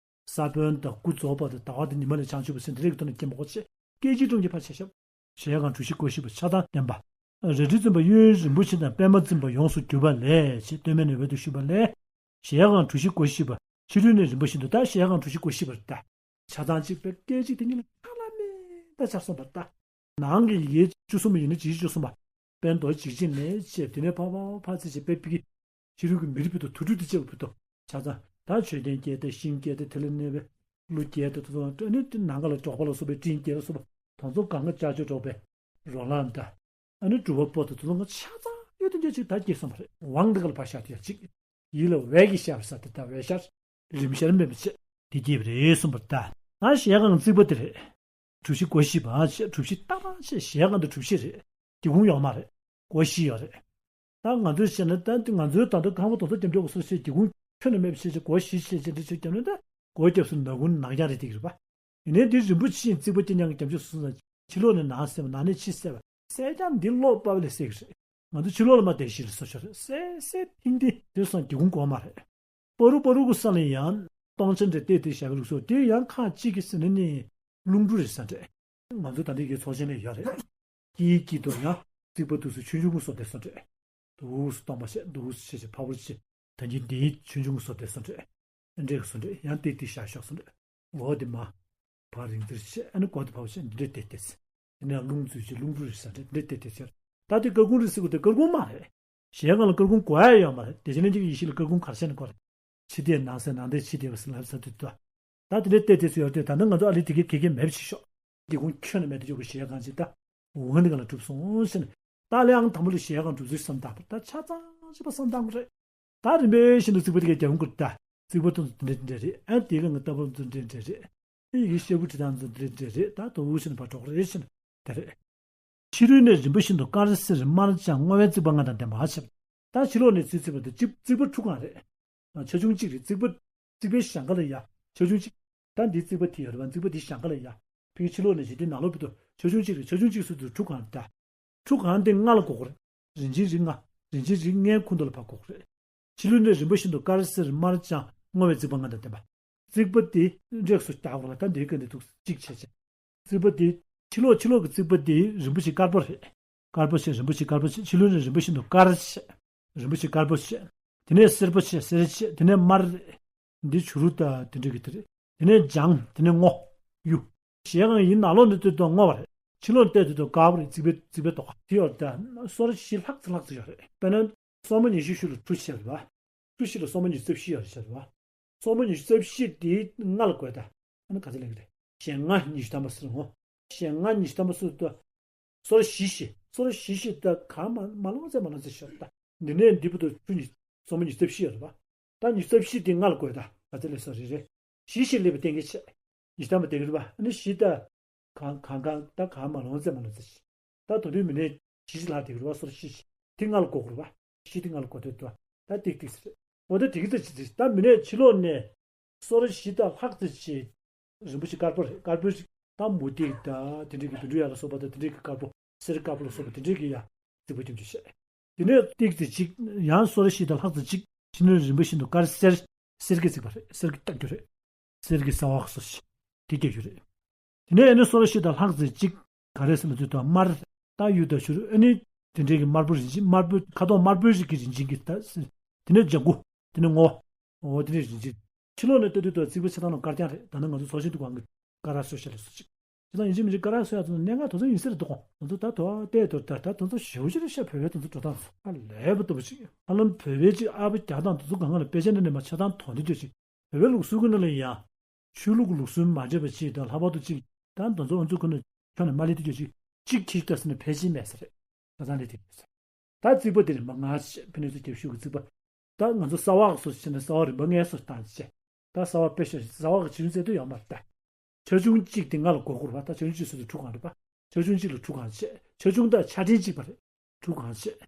ས་བོན་དང་སྐུ་རྫོགས་པ་དང་ཟླ་བ་དང་ཉི་མ་ལས་བྱང་ཆུབ་པ་ཟེར་འདི་རིགས་ཀྱི་ཐོག་ནས་སྐྱེ་མ་དགོས་བྱས། སྐད་ཅིག་གྲོང་ཁྱེར་ཕར་ཆ་ཤབ། གཞལ་ཡས་ཁང་གྲུ་བཞི་སྒོ་བཞི་པོ་ཆ་ཚང་བསྟན་པ། རལ་གྲི་འཛིན་པ་གཡོན་རིན་པོ་ཆེ་དང་པད་མ་འཛིན་པ་ཡོངས་སུ་གྱུར་པ་ལས་ཞེས་སྟོད་སྨད་ནས་འོད་དུ་ཞུ་བ་ལས། གཞལ་ཡས་ཁང་གྲུ་བཞི་སྒོ་བཞི་པ་ཕྱི་རོལ་ནས་རིམ་པ་བཞིན་དུ་ད་གཞལ་ཡས་ཁང་གྲུ་བཞི་སྒོ་བཞི་པར་ད། ཆ་ཚང་གཅིག་པའི་སྐད་ཅིག་དེ་ཉིད་ལ་ཁྲ་ལམ་མེ་ད་ཆགས་སོང་བར་ད། ནང་གི་ཡི་གེ་བཅུ་གསུམ་པ་ཡིན་ན་ཇི་བཅུ་གསུམ་པ། པད་ཕྱི་ནང་གི་འཇིགས་བྱེད་ནས་བྱས་དེ་ནས་ཕར་ཕར་ཕར་ཚེ་བྱེད་པའི་ཕི་གི། ཕྱི་རོལ་གྱི་མེ་རི་ཕུད་དང་དུར་ཁྲོད་དུ་བཅས་པ་ཕུད་དང་ཆ་ཚང་ད་མཆོད་རྟེན་བསྐྱེད་དེ་ཤིང་བསྐྱེད་དེ་དེ་ལ་གནས་པའི་ཀླུ་བསྐྱེད་དེ་དེ་ཚོ་ཨ་ནི་དེ་ནང་ག་ལ་འབྲོག་པ་ལ་སོགས་པའི་སྤྲིན་བསྐྱེད་ལ་སོགས་པ་དང་ཚོ་གང་ག་ཅག་ཅོ་འབྲོག་པའི་རོ་ལངས་ད། ཨ་ནི་སྒྲུབ་པ་པོ་དང་དེ་ཚོ་ང་ཆ་ཚང་ཡོད་དེ་འདྲ་ཅིག་ད་སྐྱེས་སོང་བ་རེད། དབང་དེ་ག་ལ་ཕར་བཞག་དེ་ཡ་གཅིག་ཡིད་ལ་འོད་ཀྱི་ཤར་ས་དེ་ད་འོད་ཤར། རིམ་ཤར་མེད་པ་བྱས་དེ་སྐྱེས་པ་རེད་གསུངས་པ་ད། ང་གཞལ་ཡས་ཁང་རྩིག་པ་དེ་རེད། གྲུ་བཞི་སྒོ་བཞི་པ་བྱས་གྲུ་བཞི་ལྟ་བ་བྱས་གཞལ་ཡས་ཁང་དེ་གྲུ་བཞི་རེད། སྒེའུ་ཁུང་ཡོད་མ་རེད། སྒོ་བཞི་ཡོད་རེད། ད་ང་ཚོས་བཤད་ན་ད་འདི་ང་ཚོའི་ད་ལྟ་ཁང་པ་དེ་ཚོ་རྒྱབ་འཇོག་སོ་བྱས་སྒེའུ་ཁུང་ཁྱོན་ནས་མེད་པ་བྱས་བྱས་སྒོ་བཞི་བྱས་བྱས་འདི་ཚོ་རྒྱབ་ན་ད་སྒོ་རྒྱབ་སུ་ནག་ཁུང་ནག་རྐྱང་རེད་དེ་གི་རེད་པ། ཡིན་ནའི་འདི་རིན་པོ་ཆེའི་རྩིག་པ་སྐྱེ་ཉག་གི་རྒྱབ་འཇོག་སོང་ཙང་ཕྱི་ལོགས་ནས་ནང་གསལ་བ་ནང་ནས་ཕྱི་གསལ་བ་གསལ་རྐྱང་འདི་གློག་པ་ལས་གསལ་གི་རེད། ང་ཚོ་ཕྱི་ལོགས་ལ་མ་བལྟས་ཤིག་ལ་སོ་ཤོར་རེད་གསལ་གསལ་ཐིང་ཐིང་དེ་སོང་སྒེའུ་ཁུང་སྒོ་མ་རེད། པ་རུ་པ་རུ་གུ་ས་ལ་ཡང་སྟོང་ཆ་འདྲ་བལྟས་ཏེ་བཞག་གི་ལུགས་སོ་དེ་ཡང་ཁག་གཅིག་གི་ཟེར་ན་ནི་རླུང་འབྲུ་རེད་ས་འདྲ། ང་ཚོ་ད་ལྟ་ཡི་གེ་ཚོགས་ཆེན་ལ་ཡོད་རེད། དཀྱིལ་དཀྱིལ་དུ་ཡང་རྩིག་པ་དུས་སུ་ཆུང་ཆུང་གི་སོ་དེ་སོ་འདྲ། དུས་སུ་སྟོང་པ་བྱས་དུས་སུ་ཆེ་ཆེ་ཕ་བུར་ཆེ། ད་གིན་དེའི་ཆུང་ཆུང་གི་སོ་དེ་སོ་འདྲ། འདྲེ་གི་སོ་འདྲ་ཡང་ཏིག་ཏིག་བཞག་ཤོག་སོ་འདྲ། འོ་དེ་མ། བ་རིང་ཙིར་བྱས་ཨ་ནི་གོ་དེ་ཕ་བུ་བྱས་འདྲེ་དེ་དེ་ཚེ། དེ་ནས་རླུང་འཛུལ་བྱས་རླུང་འབྲུ་རེད་ས་འདྲ་འདྲེ་དེ་དེ་ཚེ། ད་དེ་སྐར་ཁུང་རེད་ཟེར་གོ་དེ་སྐར་ཁུང་མ་རེད། གཞལ་ཡས་ཁང་ལ་སྐར་ཁུང་གོ་ཡ་ཡོད་མ་རེད་དེ་བྱས་ན་ཅིག་ཡེ་ཤེས་ལ་སྐར་ཁུང་གར་བྱས་ནས་གོ་རེད། ཕྱི་བལྟས་ནང་གསལ་ནང་བལྟས་ཕྱི་བལྟས་པ་ཟེར་ལབ་ས་དུས་དོ། ད་དེ་འདྲའི་ལྟས་དེ་ཚོ་ཡོད་དེ་ད་ནི་ང་ཚོ་ཨ་ལི་དེ་གའི་གེ་གེ་མེད་པ་བྱེད་ཤོག་སྒེའུ་ཁུང་ཁྱོན་ནས་མེད་དུ་འཇོག་གི་གཞལ་ཡས་ཁང་ཅིག་ད་འོ་འདི་ག་ལ་གྲུབ་སོང་ཟེར་ནས་ད་ལས་ཨང་དང་པོ་ལ་གཞལ་ཡས་ཁང་གྲུབ་ཚུལ་བསམ་བཏང་པ་ད་ཆ་ཚང་ཅིག་པ་བསམ་བཏང་གི་རེད། ད་རིམ་པས་བཞིན་དུ་རྩིག་པ་དེ་གའི་རྒྱབ་ཁུང་ད་རྩིག་པ་དེ་ཚོ་འདི་འདྲ་འདི་འདྲ་རེད་ཨ་དེ་ག་ང་ལྟ་བུ་ཚོ་འདི་འདྲ་འདྲ་རེད། ཨེ་ཡི་གེ་ཤེལ་བུ་བྲིས་སྟངས་ཚོ་འདི་འདྲ་འདི་འདྲ་རེད་ད་དོ་འུ་ཟེར་ནས་ཕར་འགྲོ་གི་རེད་ཟེར་ནས་དེ་རེད། ཕྱི་རོལ་ནས་རིམ་པ་བཞིན་དུ་དཀར་སེར་དམར་ལྗང་སྔོ་བའི་རྩིག་པ་ལྔ་དང་ལྡན་པ་ཞེས། ད་ཕྱི་ལོགས་ནས་རྩིག་རྩིག་པ་དེ་རྩིག་རྩིག་པ་ཁྲུ་གང་རེད། ཆ་ཆུང་གཅིག་རེད་རྩིག་པ། རྩིག་པའི་གཞན་ཁ་ལ་ཡ། ཆ་ཆུང་གཅིག་ད་འདི་རྩིག་པ་དེ་ཡོད་རེད་བ་རྩིག་པ་འདི་གཞན་ཁ་ལ་ཡ། ཕི་ཕྱི་ལོགས་ནས་ཞིག་འདི་ནང་ལོགས་བུད་དུ་ཆ་ཆུང་གཅིག་རེད་ཆ་ཆུང་གཅིག་སུ་དུ་ཁྲུ་གང་རེད་ད། ཁྲུ་གང་དེ་ལྔ་ལ་གོ་གི་རེད། རིན་ཆེན་རིགས་ལྔ། རིན་ཆེན་རིགས་ལྔའི་ཁུངས་འདུ་ལ་ཕར་གོ་གི་རེད། ཕྱི་ལོགས་ནས་རིམ་པ་བཞིན་དུ་དཀར་སེར་དམར་ལྗང་སྔོ་བའི་རྩིག་པ་ལྔ་དང་ལྡན་པ། རྩིག་པ་དེ་འབྲས་སུ་རྒྱག་དགོས་ལ་ད་འདིའི་སྐབས་འདི་འདུག་གཅིག་བྱས་བྱས། རྩིག་པ་དེ་ཕྱི་ལོགས་ཕྱི་ལོགས་ཀྱི་རྩིག་པ་དེ་རིམ་པ་བཞིན་དཀར་པོ་རེད། དཀར་པོ་བྱས་རིམ་པ་བཞིན་དཀར་པོ་བྱས་ཕྱི་ལོགས་ནས་རིམ་པ་བཞིན་དུ་དཀར་བྱས། རིམ་པ་བཞིན་དཀར་པོ་བྱས། དེ་ནས་སེར་པོ་བྱས་སེར་བྱས་དེ་ནས་དམར་རེད། འདི་བྱུ་རུ་དང་དེ་འདྲ་གི་དེ་རེད། དེ་ནས་ལྗང་དེ་ནས་སྔོ། གཡུ། གཞལ་ཡས་ཁང་ཡིན་ནང་ལོགས་ནས་བལྟས་དུས་སྔོ་བ་རེད། ཕྱི་ལོགས་ནས་བལྟས་དུས་དཀར་པོ་རེད་རྩིག་པའི་རྩིག་པའི་ཐོག་དེ་ཡོད་ད། སོར་བཞི་ལྷག་ཙམ་ལྷག་ཙམ་ཡོད་རེད་དཔེར་ན། སོར་མོ་ཉི་ཤུ་ཤུ་ལ་ཁྲུ་བྱས་རེད་བ། ཁྲུ་བཞི་ལ་སོར་མོ་ཉི་ཤུ་རྩ་བཞི་ཡོད་རེད་བྱས་རེད་བ། སོར་མོ་ཉི་ཤུ་རྩ་བཞི་དེ་ལྔ་ལ་བགོས་ད། ཨ་ནི་ག་ཚོད་ལེན་གི་རེད། གཞལ་ཡས་ལྔ་ཉི་ཤུ་ཐམ་པ་ཟེར་འོ། གཞལ་ཡས་ལྔ་ཉི་ཤུ་ཐམ་པ་ཟེར་དུས། སོར་བཞི་བཞི། སོར་བཞི་བཞི་ད་གང་མ་མ་ལོང་ཚད་མ་ལོང་ཚད་ཤོར་ད། འདི་ནས་འདི་བར་དུ་ཁྲུ་ཉི། སོར་མོ་ཉི་ཤུ་རྩ་བཞི་ཡོད་རེད་བ། ད་ཉི་ཤུ་རྩ་བཞི་དེ་ལྔ་ལ་བགོས་ད་ག་ཚོད་ལེན་སོང་རེད་རེད། བཞི་བཞི་ལེན་པའི་གཏན་འཁེལ་བྱས། ཉི་ཤུ་ཐམ་པ་དེ་གི་རེད་བ་ཨ་ནི་བཞི་ད། གང་གང་གང་ད་གང་མ་ལོང་ཚད་མ་ལོང་ཚད་ཤོར། ད་དོ་དུས་མི་ནས་བཞི་བཞི་ལྷག་དེ་གི་རེད་བ་སོར་བཞི་བཞི། དེ་ལྔ་ལ་བགོ་དགོས་རེད་བ། བཞི་དེ་ལྔ་ལ་བགོ་དུས་དུ་བ། ད་ཏིག་ཏིག་ཟེར། འོ་ད་དེ་གི་ད་ཅི་ཟེར་ད་མི་ནས་ཕྱི་ལོགས་ནས། སོར་བཞི་དང་ལྷག་ཙམ་ཅིག་རིན་པོ་ཆེ་དཀར་པོ་རེད། དཀར་པོའི་རིགས་དང་མུ་ཏིག་དང་དེ་འདྲའི་གི་བཻ་ཌཱུརྱ་ལ་སོགས་པ་དང་དེ་འདྲའི་གི་དཀར་པོ། གསེར་དཀར་པོ་ལ་སོགས་པ་དེ་འདྲའི་གི་ཡ་རྩིག་པ་སྐྱོན་གྱི་བཤད། དེ་ནས་ཏིག་ཙེ་གཅིག་ཡང་སོ་ར་ཤི་དང་ལྷག་ཙམ་གཅིག་ཕྱི་སྣོད་རིན་པོ་བཞིན་དུ་དཀར་གསེར། གསེར་གྱི་རྩིག་པ་རེད། གསེར་གྱི་རྟ་རྒྱུ་རེད། གསེར་གྱི་ས་འོག་སོ་ཞིག་དེ་རྒྱག་རྒྱུ་རེད། དེ་ནས་ཨ་ནི་སོ་ར་ཤི་དང་ལྷག་ཙམ་གཅིག་ག་རེ་ཟེར་ན་དུས་དང་དམར། རྟ་གཡུ་དང་བྱུ་རུ་ཨ་ནི་དེ་འདྲའི་གི་དམར་པོ་རིན་ཆེན། དམར་པོ་ཁ་དོག་དམར་པོའི་རིགས་ཀྱི་རིན་ཆེན་གྱི་རྟ། དེ་ནས་ལྗང་གུ། དེ་ནས་སྔོ། འོ་དེ་ནས་རིན་ཆེན། ཕྱི་ལོགས་ནས་ལྟ་དུས་དང་རྩིག་པ་ཆགས་སྟངས་ནང་དཀར་རྐྱང་རེད། ད་ནི་ང་ཚོ་ཚོགས་ཆེན་འདུ་ཁང་གི་ཀ་ར་སོ་ཤ་ལས་སུ་གཅིག་ཁྱེད་རང་ཡིན་གཅིག་མིན་གཅིག་ཀ་ར་སོ་ཡ་ཚོ་གནད་འགག་དེ་ཚོ་ཡིན་ས་རེད་འདུག་གོ། ང་ཚོ་ད་དོ་བལྟས་དོ་ད་ད་དེ་ཚོ་ཞེ་པོ་ཅིག་རེད་ཤག་བོད་པའི་དེ་ཚོ་འགྲོ་སྟངས་ཚོ། ཧ་ལས་པ་ལྟ་བུ་ཅིག་ཧ་ལམ་བོད་པའི་ཅིག་ཨ་ཕ་རྒྱག་སྟངས་དེ་ཚོ་གང་ག་ལ་དཔེ་ཆ་འདྲ་ནས་མ་ཆ་ཚང་དོན་དེ་ཚོ་ཅིག་བོད་པའི་ལུགས་སྲོལ་གྱི་ནང་ལ་ཡང་ཆོས་ལུགས་ཀྱི་ལུགས་སྲོལ་མ་འདྲེས་པ་ཅིག་དང་ལྷག་པར་དུ་ཅིག་ད་དེ་ཚོ་ཨ་ཚོ་ཁོ་ན་ཁྱོན་ནས་མ་ལས་དེ་ཚོ་ཅིག་གཅིག་ཁྱེར་ལྟ་ཟེར་ན་ཕལ་ཆེར་མེད་ས་རེད། ཆ་ཚང་ལས་དེ་ཡོད་ས། ད་རྩིག་པ་དེ་རིམ་པ་ལྔ་ཅེས་ཕན་ནུས་ཚོ་རྒྱབ་ཤུགས་ཀྱི་རྩིག་པ། ད་ང་ཚོ་ས་འོག་སོ་ཞེས་ནས་ས་འོག་རིམ་པ་ལྔའི་སོ་བཏང་ཅེས། ད་ས་འོག་དཔེ་ཤོ་ཞིག་ས་འོག་གི་བྱེད་ཚད་དུ་ཡོད་མ་རེད་ད། ཆ་ཆུང་གཅིག་དེ་ལྔ་ལ་བགོ་དགོས་རེད་པ། ད་ཆ་ཆུང་གཅིག་སོ་དེ་ཁྲུ་གང་རེད་པ། ཆ་ཆུང་གཅིག་ལ་ཁྲུ་གང་བྱས། ཆ་ཆུང་དང་ཆ་ཕྲན་གཅིག་པ་རེད། ཁྲུ་གང་བྱས།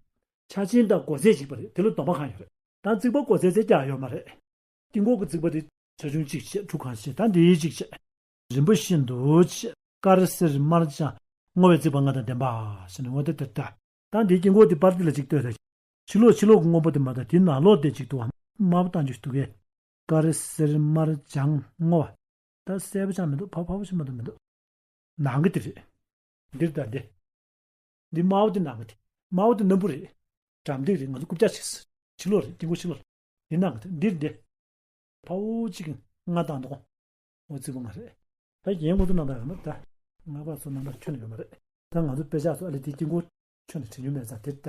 ཆ་ཆེན་དང་སྒོ་ཚད་གཅིག་པ་རེད། དེ་ལ་སྡོམ་པ་གང་ཡོད་རེད། ད་རྩིག་པ་སྒོ་ཚད་ཚད་ཀྱང་ཡོད་མ་རེད། དཀྱིལ་འཁོར་གྱི་རྩིག་པ་དེ་ཆ་ཆུང་གཅིག་བྱས། ཁྲུ་གང་བྱས། ད་འདི་གཅིག་བྱས། རིམ་པ་བཞིན་དུ་བྱས། དཀར་སེར་དམར་ལྗང་སྔོ་བའི་རྩིག་པ་ལྔ་དང་ལྡན་པ་ཞེས་ནས་འོ་དེ་ལྟར་ལྟ། ད་འདིའི་དཀྱིལ་འཁོར་དེ་པར་འདི་ལ་གཅིག་ལྟོས་དང་། ཕྱི་ལོགས་ཕྱི་ལོགས་ཀྱི་སྔོན་པོ་དེ་མ་གཏོགས་དེའི་ནང་ལོགས་དེ་གཅིག་འདུག་གམ། དམར་པོ་བཏང་རྒྱུ་ཞིག་འདུག་གས། དཀར་སེར་དམར་ལྗང་སྔོ་བ། ད་གསལ་པོ་ཅང་མི་འདུག་ཕ་ཕ་བོ་ཞིག་མ་གཏོགས་མི་འདུག་ནང་གི་དེ་རེད། འདིར་ད་འདི། འདི་དམར་པོ་དེ་ནང་གི་དེ། དམར་པོ་དེ་སྣམ་བུ་རེད། འགྲམ་སྟེགས་རེད། ང་ཚོ་རྐུབ་བཀྱག་བྱས། ཕྱི་ལོགས་རེད། དཀྱིལ་འཁོར་ཕྱི་ལོགས་རེད། འདི་ནང་གི་དེ་འདིར་འདི། ཕ་བོ་གཅིག་གིས་ལྔ་བཏང་འདུག་འོ་རྩིག་པ་ལྔ་རེད། ད་རྒན་ཁོང་ཚོ་ནང་ད་ཡོད་མ་རེད་ད། ལྔ་པ་ཚོ་ནང་ད་ཁྱོན་ནས་ཡོད་མ་རེད། ད་ང་ཚོ་དཔེ་ཆ་ཚོ་ཨ་ལེ་དེ་དཀྱིལ་འཁོར་ཁྱོན་ནས་དྲན་རྒྱུ་མེད་ཙང་དེ་ལྟ།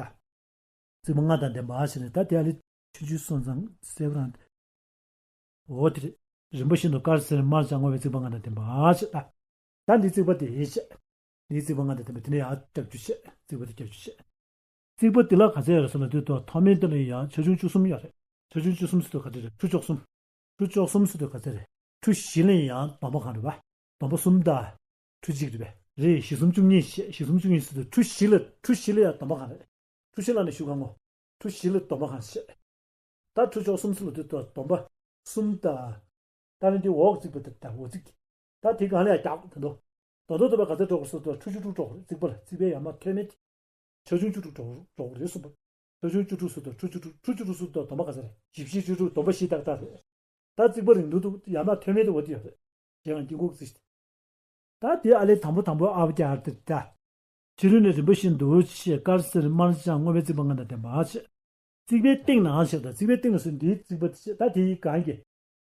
རྩིག་པ་ལྔ་དང་ལྡན་པ་ཞེས་ནས་ད་དེ་ཨ་ལེ་ཆུང་ཆུང་སོང་ཙང་གསལ་པོ་རང་། འོ་དེ་རེད། རིམ་པ་བཞིན་དུ་དཀར་སེར་དམར་ལྗང་སྔོ་བའི་རྩིག་པ་ལྔ་དང་ལྡན་པ་ཞེས་ད། ད་འདི་རྩིག་པ་དེ་ཡིན་ཞེས། འདིའི་རྩིག་པ་ལྔ་དང་ལྡན་པ་དེ་ནས་ཡར་རྒྱབ་རྒྱུ་བྱས། རྩིག་པ་དེ་རྒྱབ་རྒྱུ་བྱས། རྩིག་པ་འདི་ལ་ག་ཚད་ཡོད་རེད་ཟེར་ན་དུས་ཐོག་མཐོ་དམན་དེ་ལ་ཡང་ཆ་ཆུང་བཅུ་གསུམ་ཡོད་རེད། ཆ་ཆུང་བཅུ་གསུམ་ཟེར་དུས་ག་ཚད་རེད། ཁྲུ་བཅུ་གསུམ། ཁྲུ་བཅུ་གསུམ་ཟེར་དུས་ག་ཚད་རེད། ཁྲུ་བཞི་ལ་ཡང་སྡོམ་པ་གང་རེད་པ། སྡོམ་པ་གསུམ་དང་། ཁྲུ་གཅིག་རེད་པས། རེད། བཞི་གསུམ་བཅུ་གཉིས་བྱས། བཞི་གསུམ་བཅུ་གཉིས་ཟེར་དུས་ཁྲུ་བཞི་ལ་ཁྲུ་བཞི་ལ་ཡང་སྡོམ་པ་གང་རེད། ཁྲུ་བཞི་ལ་ནི་ཞུ་གང་ངོ་། ཁྲུ་བཞི་ལ་སྡོམ་པ་གང་བྱས། ད་ཁྲུ་བཅུ་གསུམ་ཟེར་ལ་དུས་ད་སྡོམ་པ་གསུམ་དང་། ད་ནི་འདི་འོག་རྩིག་པ་དེ་ད་འོག་རྩིག་ད་དེ་གང་ལ་ཡང་རྒྱག་ད་དོ། ད་དོ་ད་པ་ག་ཚད་འགྲོ་དགོས་ཟེར་དུས་ཁྲུ་བཅུ་དྲུག་འགྲོ་དགོས་རེད། རྩིག་པ་ལ་རྩིག་པའི་ཡར་མར་མཐོ་དམན་དེ། ཆ་ཆུང་བཅུ་དྲུག་འགྲོ་དགོས་རེད་གསུངས་པ། ཆ་ཆུང་བཅུ་དྲུག་ཟེར་དུས་ཁྲུ་བཅུ་དྲུག་ཁྲུ་བཅུ་དྲུག་ཟེར་དུས་སྡོམ་པ་ག་ཚད་རེད། བཞི་བཞི་བཅུ་དྲུག་སྡོམ་པ་བཞི་ཏག་ཏག་རེད། ད་རྩིག་པ་རིང་ཐུང་དུ་ཡར་མར་མཐོ་དམན་དུ་འོ་དེ་ཡོད་རེད། རྗེས་ལ་དཀྱིལ་འཁོར་གྱི་རྩིག་ད་དེ་ཨ་ལེ་དང་པོ་དང་པོ་ཨ་བ་རྒྱག་དེ་ད། ཕྱི་རོལ་ནས་རིམ་པ་བཞིན་དུ་ཞེས་དཀར་སེར་དམར་ལྗང་སྔོ་བའི་རྩིག་པ་ལྔ་དང་ལྡན་པ་ཞེས། རྩིག་པའི་སྟེང་ནའང་ཞེས་དང་རྩིག་པའི་སྟེང་ལ་སོགས་འདིའི་རྩིག་པ་དེ་ཞེས་ད་དེ་ཡི་གང་གི།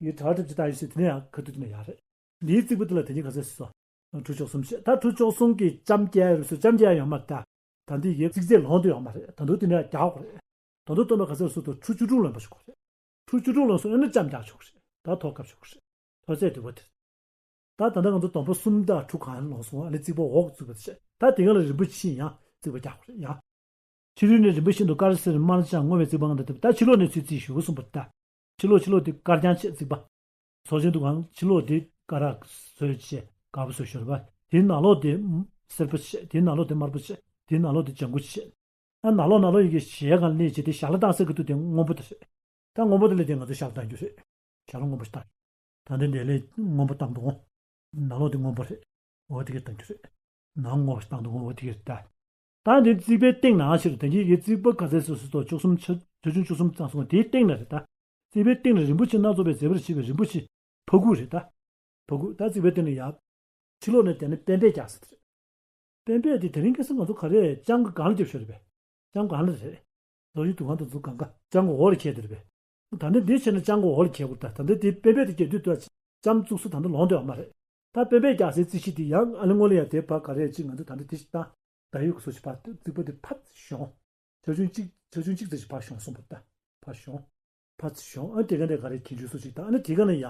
ཡི་དྲ་གྲུབ་ཀྱི་རྟགས་ཡོད་ཟེར་དེ་ནས་ཡང་ཁ་ཐུག་དེ་ནས་ཡང་རེད། འདིའི་རྩིག་པ་དེ་ལ་དེ་ཉིད་ག་ཚད་སོ། ཁྲུ་བཅུ་གསུམ་ཞེས་ད་ཁྲུ་བཅུ་གསུམ་གྱི་ལྕམ་རྒྱག་རུ་སོ་ལྕམ་རྒྱག་ཡོང་མ་ད། ད་འདི་ཡི་རྩིག་རྩིག་ལོང་དུ་ཡོང་མ་རེད། ད་དུང་དེ་ནས་ཡང་རྒྱག་དགོས་རེད། ད་དུང་སྟོན་པ་ག་ཚད་སོ་དང་ཁྲུ་བཅུ་དྲུག་ལོན་པ་ཞིག་དགོས་རེད། ཁྲུ་བཅུ་དྲུག་ལོན་སོང་ཡང་ན་ལྕམ་རྒྱག་ཆོག་རེད། ད་ཐོག་སྐབས་ཆོག་རེད། ཐོག་ཚད་དེ་བ་དེ། ད་ད་ལྟ་ང་ཚོ་སྡོམ་པ་གསུམ་དང་ཁྲུ་གང་ལོག་སོང་ཨ་ལེ་རྩིག་པ་འོག་བཙུགས་པ་དེ་བྱས་ད་དེ་ག་ལ་རིན་པོ་ཆེ་ཡང་རྩིག་པ་རྒྱག་དགོས་རེད་ཡང་། ཕྱི་རོལ་ནས་རིམ་པ་བཞིན་དུ་དཀར་སེར་དམར་ལྗང་སྔོ་བའི་རྩིག་པ་ལྔ་དང་ལྡན་པ་ད་ཕྱི་ལོགས་ནས་ཚུར་རྩིག་ཞུ་གསུངས་པ་ད། ཕྱི་ལོགས་ཕྱི་ལོགས་དེ་དཀར་རྐྱང་བྱས་རྩིག་པ། ཚོགས་ཆེན་འདུ་ཁང་ཕྱི་ལོགས་དེ་དཀར་རག་བཟོས་བྱས་དཀར་པོ་བཟོས་ཤོར་བ། དེའི་ནང་ལོགས་དེ་སེར་པོ་བྱས། དེའི་ནང་ལོགས་དེ་དམར་པོ་བྱས། དེའི་ནང་ལོགས་དེ་ལྗང་གུ་བྱས། ཨ་ནང་ལོགས་ནང་ལོགས་ཡི་གེ་གཞལ་ཡས་ཁང་ལ་གནས་བྱས་ཏེ་ཞལ་ལག་བཏང་ས་གི་དུས་དེ་སྔོན་པོ་དེ་རེད། ད་སྔོན་པོ་དེ་ལ་དེ་ང་ཚོ་ཞལ་ལག་བཏང་རྒྱུ་རེད། ཞལ་ལག་སྔོན་པོ་ཞིག་བཏང་། ད་ལྟ་འདི་ལས་སྔོན་པོ་བཏང་འདུག་ནང་ལོགས་དེ་སྔོན་པོ་རེད། འོ་དེ་ག་བཏང་རྒྱུ་རེད། ནང་སྔོ་བ་ཞིག་བཏང་འདུག་འོ་དེ་ག་རེད་ད། ད་འདི་རྩིག་པའི་སྟེང་ནའང་ཕྱིར་ད་གིན་གྱི་རྩིག་པ་ག་ཚད་སོ་སོ་ཐོག་བཅུ་གསུམ་ཆ་ཆ་ཆུང་བཅུ་གསུམ་བཏང་སོང་དེའི་སྟེང་ན་རེད་ད། རྩིག་པའི་སྟེང་ན་རིན་པོ་ཆེ་སྣ་ཚོགས་པས་མཛེས་པར་བྱས་པའི་རིན་པོ་ཆེ་ཕ་གུ་རེད་ད། ཕ་གུ་ད་རྩིག་པའི་སྟེང་ན་ཡ། ཕྱི་ལོགས་ནས་བལྟས་ན་པད་པས་རྒྱག་ས་དེ་རེད། པད་པས་དེ་དེ་རིང་ཁ་སང་ང་ཚོ་ག་རེ་ལྕང་གི་སྒང་ལ་རྒྱབ་ཤོག་རེད་པས། ལྕང་སྒང་ལ་རེད། ལོ་རྒྱུས་འདུ་ཁང་དུ་འཛུགས་སྒང་ག་ལྕང་གི་འོག་ལ་འཁྱེར་དེ་རེད་པས། ད་ནི་འདི་བྱས་ན་ལྕང་གི་འོག་ལ་འཁྱེར་དགོས་ད། ད་ནི་དེ་པད་པས་དེ་རྒྱབ་དུས་དུ་ལྕམ་བཙུགས་ས་ད་ནི་ལོང་འདོད་ཡོད་མ་རེད། ད་པད་པས་རྒྱག་སའི་རྩིག་གཞི་དེ་ཡང་ཨ་ནི་སྔོན་ལ་ཡང་དེ་ཕར་ག་རེ་ཅིག་ང་ཚོ་ད་ནི་དེ་ཞིག་བཏང་། ད་ཡོད་གི་སོ་ཞིག་ཕར་རྩིག་པ་དེ་ཕར་ཤོང་། ཆ་ཆུང་གཅིག་ཆ་ཆུང་གཅིག་ཙམ་ཞིག་ཕར་ཤོང་གསུངས་པ་ད། ཕར་ཤོང་། ཕར་ཚུར་ཤོང་ཨ་དེ་ག་ནས་ག་རེ་གྱོན་ཆས་སོ་ཞིག་དང་ཨ་ནི་དེ་ག་ནས་ཡ།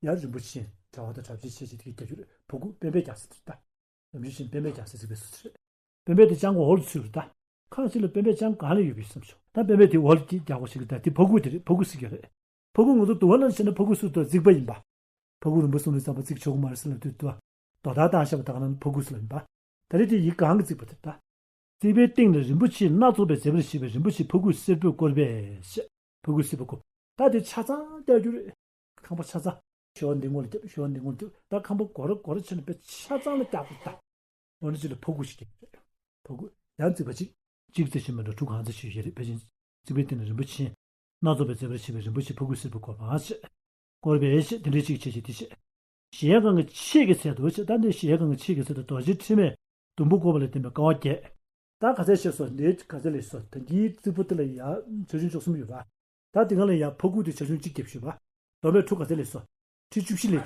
ཡ་རིན་པོ་ཆེ་གྲྭ་པ་དང་གྲྭ་བྱེད་བྱས་བྱས་དེ་ག་རྒྱག་རྒྱུ་རེད། ཕ་གུ་པད་པས་རྒྱག་ས་དེ་རེད་ད། ལམ་རྒྱུ་ཆེན་པད་པས་རྒྱག་ས་རྩིག་པའི་སོ་དེ་རེད། པད་པས་དེ་ལྕང་གི་འོག་ལ་ཚུད་རེད་ད། ཁ་ཅིག་ལ་པད་པས་ལྕང་སྒང་ལ་ཡོད་པའི་བསམ་བྱུང་ད་པད་པས་དེ་འོག་ལ་སྐྱེས་རྒྱག་དགོས་ཞིག་རེད་ད། དེ་ཕ་གུ་དེ་རེད། ཕ་གུ་ཟེར་གྱི་རེད། ཕ་གུ་ང་ཚོ་དུ་བ་ལ་བྱས་ན་ཕ་གུ་ཟེར་དུས་རྩིག་པ་ཡིན་པ། ཕ་གུ་རིན་པོ་གསུམ་ལས་བརྩམས་པ་རྩིག་ཆོག་གི་མ་རེད་ཟེར་ལབ་དུས་དུ་བ། དོ་ད་བཏང་བཞག་པ་ད་ག་ན་ཕ་གུ་ཟེར་ལབ་ཡིན་པ། ད་རེས་དེ་ཡི་གང་གི་རྩིག་པ་དེ་ད། རྩིག་པའི་སྟེང་ལ་རིན་པོ་ཆེ་སྣ་ཚོགས་པས་མཛེས་པར་བྱས་པའི་རིན་པོ་ཆེ་ཕ་གུ་སེར་པོས་བསྐོར་བས་ཞེས། ཕ་གུ་སེར་པོས་བསྐོར། ད་དེ་ཆ་ཚང་བལྟ་རྒྱུ་རེད། ཁང་པ་ཆ་ཚང་ ཤོ་འདི་ངོ་ལ་རྒྱབ། ཤོ་འདི་ངོ་ལ་རྒྱབ། ད་ཁང་པ་སྒོར་སྒོར་ཕྱེ་ནས་དཔེ་ཆ་ཚང་ལ་རྒྱག་དགོས་ད། འོ་ན་ཅིག་ལ་ཕ་གུ་ཞིག་རྒྱག་རེད། ཕ་གུ་ཡང་རྩིག་པ་གཅིག་གཅིག་ཙམ་ཞིག་མིན་འགྲོ། ཕྲུ་གུ་གང་ཚ་ཞིག་ཡོད་རེད། ཕལ་ཆེར་རྩིག་པའི་སྟེང་ན་རིན་པོ་ཆེ་སྣ་ཚོགས་པའི་མཛེས་པར་བྱེད་པའི་རིན་པོ་ཆེ་ཕ་གུའི་སེར་པོས་བསྐོར་བ་ཞེས། བསྐོར་བའི་ཞེས་དེ་འདྲའི་གཅིག་བྱས་ཞེས་དེ་བྱས། གཞལ་ཡས་ཁང་གི་ཕྱེད་ཀྱི་ཚད་དུ་ཞེས། ད་འདི་གཞལ་ཡས་ཁང་གི་ཕྱེད་ཀྱི་ཚད་དུ་རྡོ་རྗེ་ཕྲེང་བས་ཟླུམ་པོ་བསྐོར་བ་ལ་བརྟེན་པའི་ཀ་བ་བརྒྱད། ད་ག་ཚད་བཤད་སོང་། འདི་ག་ཚད་ལས་སོ། ད་འདིའི་རྩིག་པ་དེ་ལ་ཡ་ཆ་ཆུང་བཅུ་གསུམ་ཡོད་པ། ད་དེ་ག་ལ་ཡ་ཕ་གུ་དེ་ཆ་ཆུང་གཅིག་བརྒྱབ་ཞུས་པ། བསྡོམས་པས་ཕྲུ་གུ་ག་ཚད་ལས་སོ། ཁྲི་བཅུ་བཞི་ལས།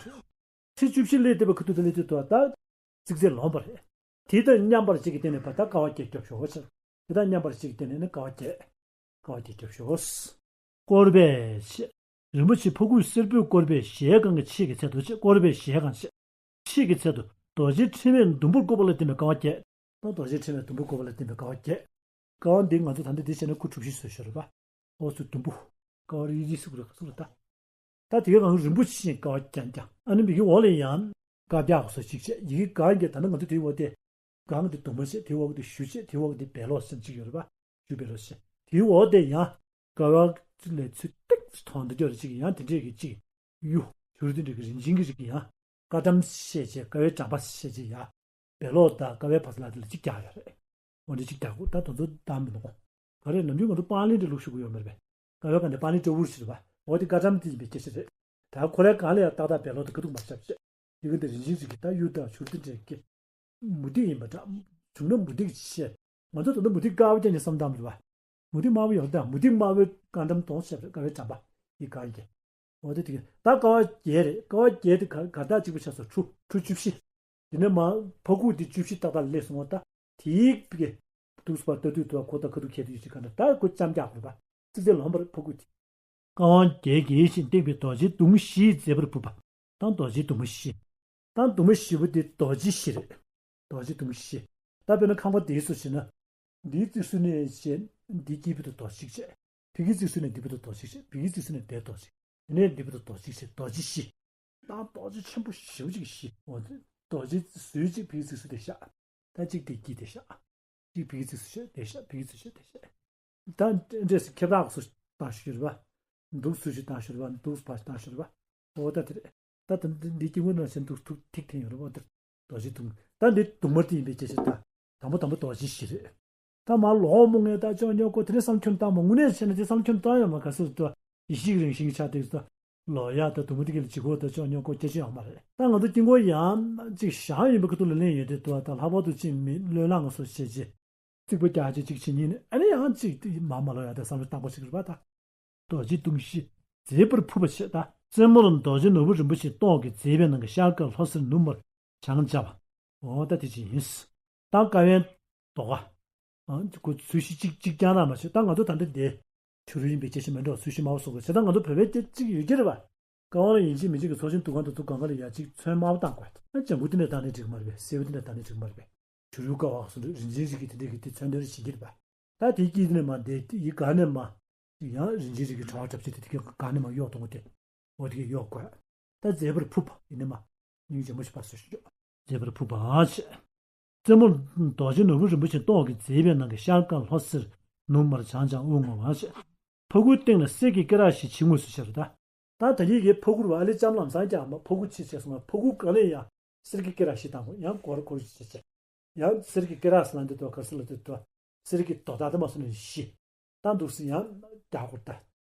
ཁྲི་བཅུ་བཞི་ལས་བལྟས་པའི་ཁ་ཐུག་དེ་ལས་དེ་དོ་ད་རྩིག་ཚད་ལོངས་པ་རེད། དེ་དང་མཉམ་པར་གཅིག་གི་སྟེང་ནས་བ་ད་ཀ་བ་བརྒྱད་རྒྱོབ་ཤོག་ཟེར། དེ་དང་མཉམ་པར་གཅིག་གི་སྟེང་ནས་ནི་ཀ་བ་བརྒྱད། ཀ་བ་བརྒྱད་རྒྱོབ་ཤོག། བསྐོར་བའི་ཕྱེད། རིན་པོ་ཆེ་ཕ་གུའི་སེར་པོས་བསྐོར་བའི་གཞལ་ཡས་ཁང་གི་ཕྱེད་ཀྱི་ཚད་དུ་ཞེས། བསྐོར་བའི་གཞལ་ཡས་ཁང་ཞེས། ཕྱེད་ཀྱི་ཚད་དུ་རྡོ་རྗེ་ཕྲེང་བས་ཟླུམ་པོར་བསྐོར་བ་ལ་བརྟེན་པའི་ཀ་བ་བརྒྱད། ད་རྡོ་རྗེ་ཕྲེང་བས་ཟླུམ་པོར་བསྐོར་བ་ལ་བརྟེན་པའི་ཀ་བ་བརྒྱད། ཀ་བ་འདི་ང་ཚོ་ད་ལྟ་འདི་བྱས་ན་ཁུ་གྲུ་བཞི་བཟོས་ཤོར་བ། འོ་ཚོ་ཟླུམ་པོ། ཀ་བ་རི་རི་སུ་གུ་ར་ག་ཚོ་ལ་ད། ད་དེ་གའི་སྒང་རིན་པོ་ཆེ་ཀ་བ་རྐྱང་རྐྱང་། ཨ་ནི་མི་གི་འོག་ལ་ཡང་ཀ་བརྒྱ་སོགས་ཅིག་བྱས། ཡི་གེ་གང་གི་ད་ནི་ང་ཚོ་དེའི་འོག་དེ། གང་དེ་དུ་མ་བྱས། དེའི་འོག་དེ་ཞུ་བྱས། དེའི་འོག་དེ་བེ་ལོག་སེམས་ཅིག་ཡོད་རེད་པ། ཞུ་བེ་ལོག་བྱས། དེའི་འོག་དེ་ཡང་ཀ་བ་ལས་ཚུར་ཏིག་ཙམ་མཐོང་དུ་འགྱུར་ཅིག་ཡང་དེ་འདྲས་ཀྱི་ཅིག་གཡུ་བྱུ་རུ་དེ་འདྲས་ཀྱི་རིན་ཆེན་གྱི་རིགས་ཀྱི་ཡང་ཀ་ཊམ་བཤད་བྱས། ཀ་བའི་གྲངས་པ་བཤད་བྱས་ཡ། བེ་ལོག་དང་ཀ་བའི་བར་ལ་དེ་ལ་གཅིག་རྒྱག་ཡོད་རེད། འོ་འདི་གཅིག་རྒྱག་དགོས། ད་དེ་ཚོ་བདམས་མི་འདུག་ག་ག་རེ་ནམ་རྒྱུན་ང་ཚོ་པང་ལེན་འདྲ་ལུགས་ཤུགས་ཡོད་མ་རེད་པས། ཀ་བའི་ག་འདྲ་པང་ལེན་འདྲ་འུར་ཞིག་རེད་པ། འོ་དེ་ཀ་ཊམ་དེ་ཡིན་པའི་སྐད་ཆ་རེད། ད་ཁོ་རའི་གང་ལ་ཡང་ཏག་ཏག་བེ་ལོག་དང་ཁ་ཐུག་མ་བཞག་བྱས། དེ་ག་འདི་རིན་ཆེན་ཞིག་གི་ད་གཡུ་དང་བྱུ་རུ་དེ་འདྲས་ཀྱི་མུ་ཏིག་ཡིན་པ་འདྲ། བྱུང་ན་མུ་ཏིག་ཆེ། ང་ཚོ་ད་ལྟ་མུ་ཏིག་དཀར་པོ་རྐྱང་རྐྱང་བསམ་བཏང་མི་འདུག་པ། མུ་ཏིག་དམར་པོ་ཡོད་རེད། ད་མུ་ཏིག་དམར་པོའི་ཀ་ཊམ་གཏོང་བྱས་པ་རེད། ཀ་བའི་གྲངས་པ་ཡི་གེ་གང་ཡིན་གྱི། འོ་དེ་དེ་ག་ད་ཀ་བ་བརྒྱད་རེད། ཀ་བ་བརྒྱད་དེ་ག་ག་ད་གཅིག་པ་ཆགས་སོང་། ཁྲུ་ཁྲུ་བཅུ་བཞི། དེ་ནས་མ་ཕ་གུ་དེ་བཅུ་བཞི་ཏག་ཏག་སླེབས་སོང་བ། ད་དེའི་གི་འདུག་སེ་བ་ལྟ་དུས་དུ་བ་ཁོ་ད་ཁ་ཐུག་ཁྱེར་དུ་ཡོད་ཅིག་ག་འདྲ། ད་ཁོ་ཅམ་རྒྱག་དགོས་པ། ཙིག་ཙེ་ལོངས་པར་ཕ་གུ་དེ། ཀ་བ་བརྒྱད་ཀྱིས་ཤིང་བཏེགས་པའི་རྡོ་རྗེ་མདུང་བཞིའི་མཛེས་པར་ཕུབ་པ། ད་རྡོ་རྗེ་མདུང་བཞི། ད་མདུང་བཞི་པོ་དེ་རྡོ་རྗེ་བཞི་རེད། རྡོ་རྗེ་མདུང་བཞི། ད་དཔེར་ན་ཁང་པ་དེའི་སུ་ཞེ་ན། འདིའི་རྩིག་ཟུར་ནས་བྱས། འདིའི་དཀྱིལ་དུ་རྡོ་རྗེ་གཅིག་བྱས། ཕ་གིའི་རྩིག་ཟུར་ནས་འདི་པོ་དུ་རྡོ་རྗེ་གཅིག་བྱས། ཕ་གིའི་རྩིག་ཟུར་ནས་དེའི་རྡོ་རྗེ། དེ་ནས་འདི་པོ་དུ་རྡོ་རྗེ་གཅིག་བྱས། རྡོ་རྗེ་བཞི། ད་རྡོ་རྗེ་ཆེན་པོ་ཞེ་པོ་ཅིག་བཞི། འོ་དེ་རྡོ་རྗེ་ཟུར་གཅིག་ཕ་གིའི་རྩིག་ཟུར་དེ་བཞག་ད་གཅིག་དེའི་དཀྱིལ་དེ་བཞག་གཅིག་ཕ་གིའི་རྩིག་ཟུར་བཞག་དེ་བཞག་ཕ་གིའི་རྩིག་ཟུར་བཞག་དེ་བཞག་ད་འདྲེས་སུ་ཁེབས་རགས་སུ་བཏང་ཞུ་རེད་པ། འདུག་སུ་ཞིག་བཏང་ཞུ་རེད་པ། འདུག་སུ་བཏང་ཞུ་རེད་པ། འོ་ད་དེ་རེད། ད་དེ་འདི་འདི་སྐྱེ་དངོས་ནང་བཞིན་འདུག་ཐུག་ཐིག་འཐེན་ཡོད་རེད་པ། འདིར་རྡོ་རྗེ་དུང་། ད་འདི་དུང་དམར་དེ་ཡིན་པའི་སྐད་ཆ། ད་དང་པོ་དང་པོ་རྡོ་རྗེ་བཞི་རེད། ད་མར་ལོག་མོ་ངས་ད་ཅོག་ཉོ་གོ་དེ་ནས་བསམ་ཁྱོན་བཏང་མ་དངོས་གནས་བྱས་ན་དེ་བསམ་ཁྱོན་བཏང་ཡོད་མ། ག་ཟེར་ཏོ་ཡེ་ཤེས་རང་བཞིན་གྱི་ཆ་དེ་ཚོ་ལོ་ཡག་ད་དུང་མོ་དེ་ག་ལ་ཅི་གོ་ད་ཅོག་ཉོ་གོ་སྐད་ཆ་ཡོད་མ་རེད། ད་ང་ཚོ་དཀྱིལ་འཁོར་ཡང་ཅིག་བཞག་ཡིན་པའི་ཁ་ཐུག་ལ་ལེན་ཡོད་དེ་ཏོ། ད་ལྷག་པར་དུ་ཅིག་མི་བློས་བསླངས་སོ་བྱས་རྗེས། རྩིག་པ་རྒྱག་ཅིག་ཅིག་བྱེད་ཉིན་ཨ་ནི་ཡང་ཅིག་དེ་མ་མ་ལོ་ཡག་དེ་བསམ་བློ་བཏང་དགོས་ཞིག་རེད་པ། ད་རྡོ་རྗེ་དུང་བཞི་མཛེས་པར་ཕུབ་པ་བྱས། ད་རྩེ་མོར་རྡོ་རྗེ་ནོར་བུ་རིན་པོ་ཆེ་ཏོག་གིས་མཛེས་པའི་ནང་གི་ཤར་དཀར་ལྷོ་སེར་ནུབ་དམར་བྱང་སྦྱར་བ། འོ་ད་དེ་ཅིག་ཡིན། ད་ཀ་བའི་རྡོ་ཀ་ཨ་ཁོ་ཚུལ་བཞི་གཅིག་གཅིག་རྐྱང་རང་མ་བྱེད། ད་ང་ཚོ་ད་འདི་འདི་བྱུ་རུ་ཡིན་པའི་སྐད་ཆ་མེད་འགྲོ། ཚུལ་བཞི་དམར་པོ་སོགས་པ་བྱེད། ད་ང་ཚོ་བོད་པའི་སྐད་ཅིག་ཡོད་ཀྱི་རེད་པ། ཀ་བ་ལ་ཡིན་གཅིག་མིན་གཅིག་གི་ཚོགས་ཆེན་འདུ་ཁང་དུ་འདུག་གང་ག་ལ་ཡ་གཅིག་ཚོན་དམར་པོ་བཏང་དགོས། ད་ལྗང་གུ་དེ་འདྲ་བཏང་ནས་འགྲིག་མ་རེད་པས། སེར་པོ་དེ་འདྲ་བཏང་ནས་འགྲིག་མ་རེད་པས། བྱུ་རུ་ཀ་བ་སོགས་རིན་ཆེན་རིགས་ཀྱི་དེ་འདྲ་གི་དེ་ཚོན་དེ་འདྲ་བྱེད་ཀྱི་རེད་པ། ད་དེའི་དཀྱིལ་ནས་མར་འདི་ཡི་གེ་ནས་མར་ཡང་རིན་ཆེན་རིགས་ཀྱི་དྲ་བ་གྲབས་བྱེད་དེ། དེ་ག་ག་ནས་མར་གཡོག་གཏོང་གི་དེ། འོ་དེ་ག་གཡོག་དགོས། ད་མཛེས་པར་ཕུབ་པ་ཡིན་ནས་མར་སྙིང་རྗེ་མོ་ཞིག་ཕར་བཟོས་ཤིག་ཅོག་མཛེས་པར་ཕུབ་པ་བྱས། རྩེ་མོར་རྡོ་རྗེ་ནོར་བུ་རིན་པོ་ཆེ་ཏོག་གིས་མཛེས་པའི་ནང་གི་ཤར་དཀར་ལྷོ་སེར་ནུབ་དམར་བྱང་ལྗང་དབུ་སྔོ་བ་བྱས། ཕ་གུའི་སྟེང་ན་གསེར་གྱི་སྐེ་རགས་བཞི་ཕྱི་ངོས་སུ་ཤར་ད། ད་ད་གིན་གྱི་ཕ་གུར་བ་ཨ་ལེ་ལྕམ་ལམ་སང་རྒྱག་མ་ཕ་གུ་ཕྱི་བྱས་སོང་ང་། ཕ་གུ་གང་ལས་ཡང་གསེར་གྱི་སྐེ་རགས་བཞི་བཏང་དགོས། ཡང་སྒོར་སྒོར་བྱས་བྱས། ཡང་གསེར་གྱི་སྐེ་རགས་ལ་འདི་དོ་ག་སི་ལ་འདི་དོ། གསེར་གྱི་རྡོ་དག་དེ་མ་སོང་ནས་བཞི། ད་འདུག་སེ་ཡང་རྒྱག་དགོས་ད།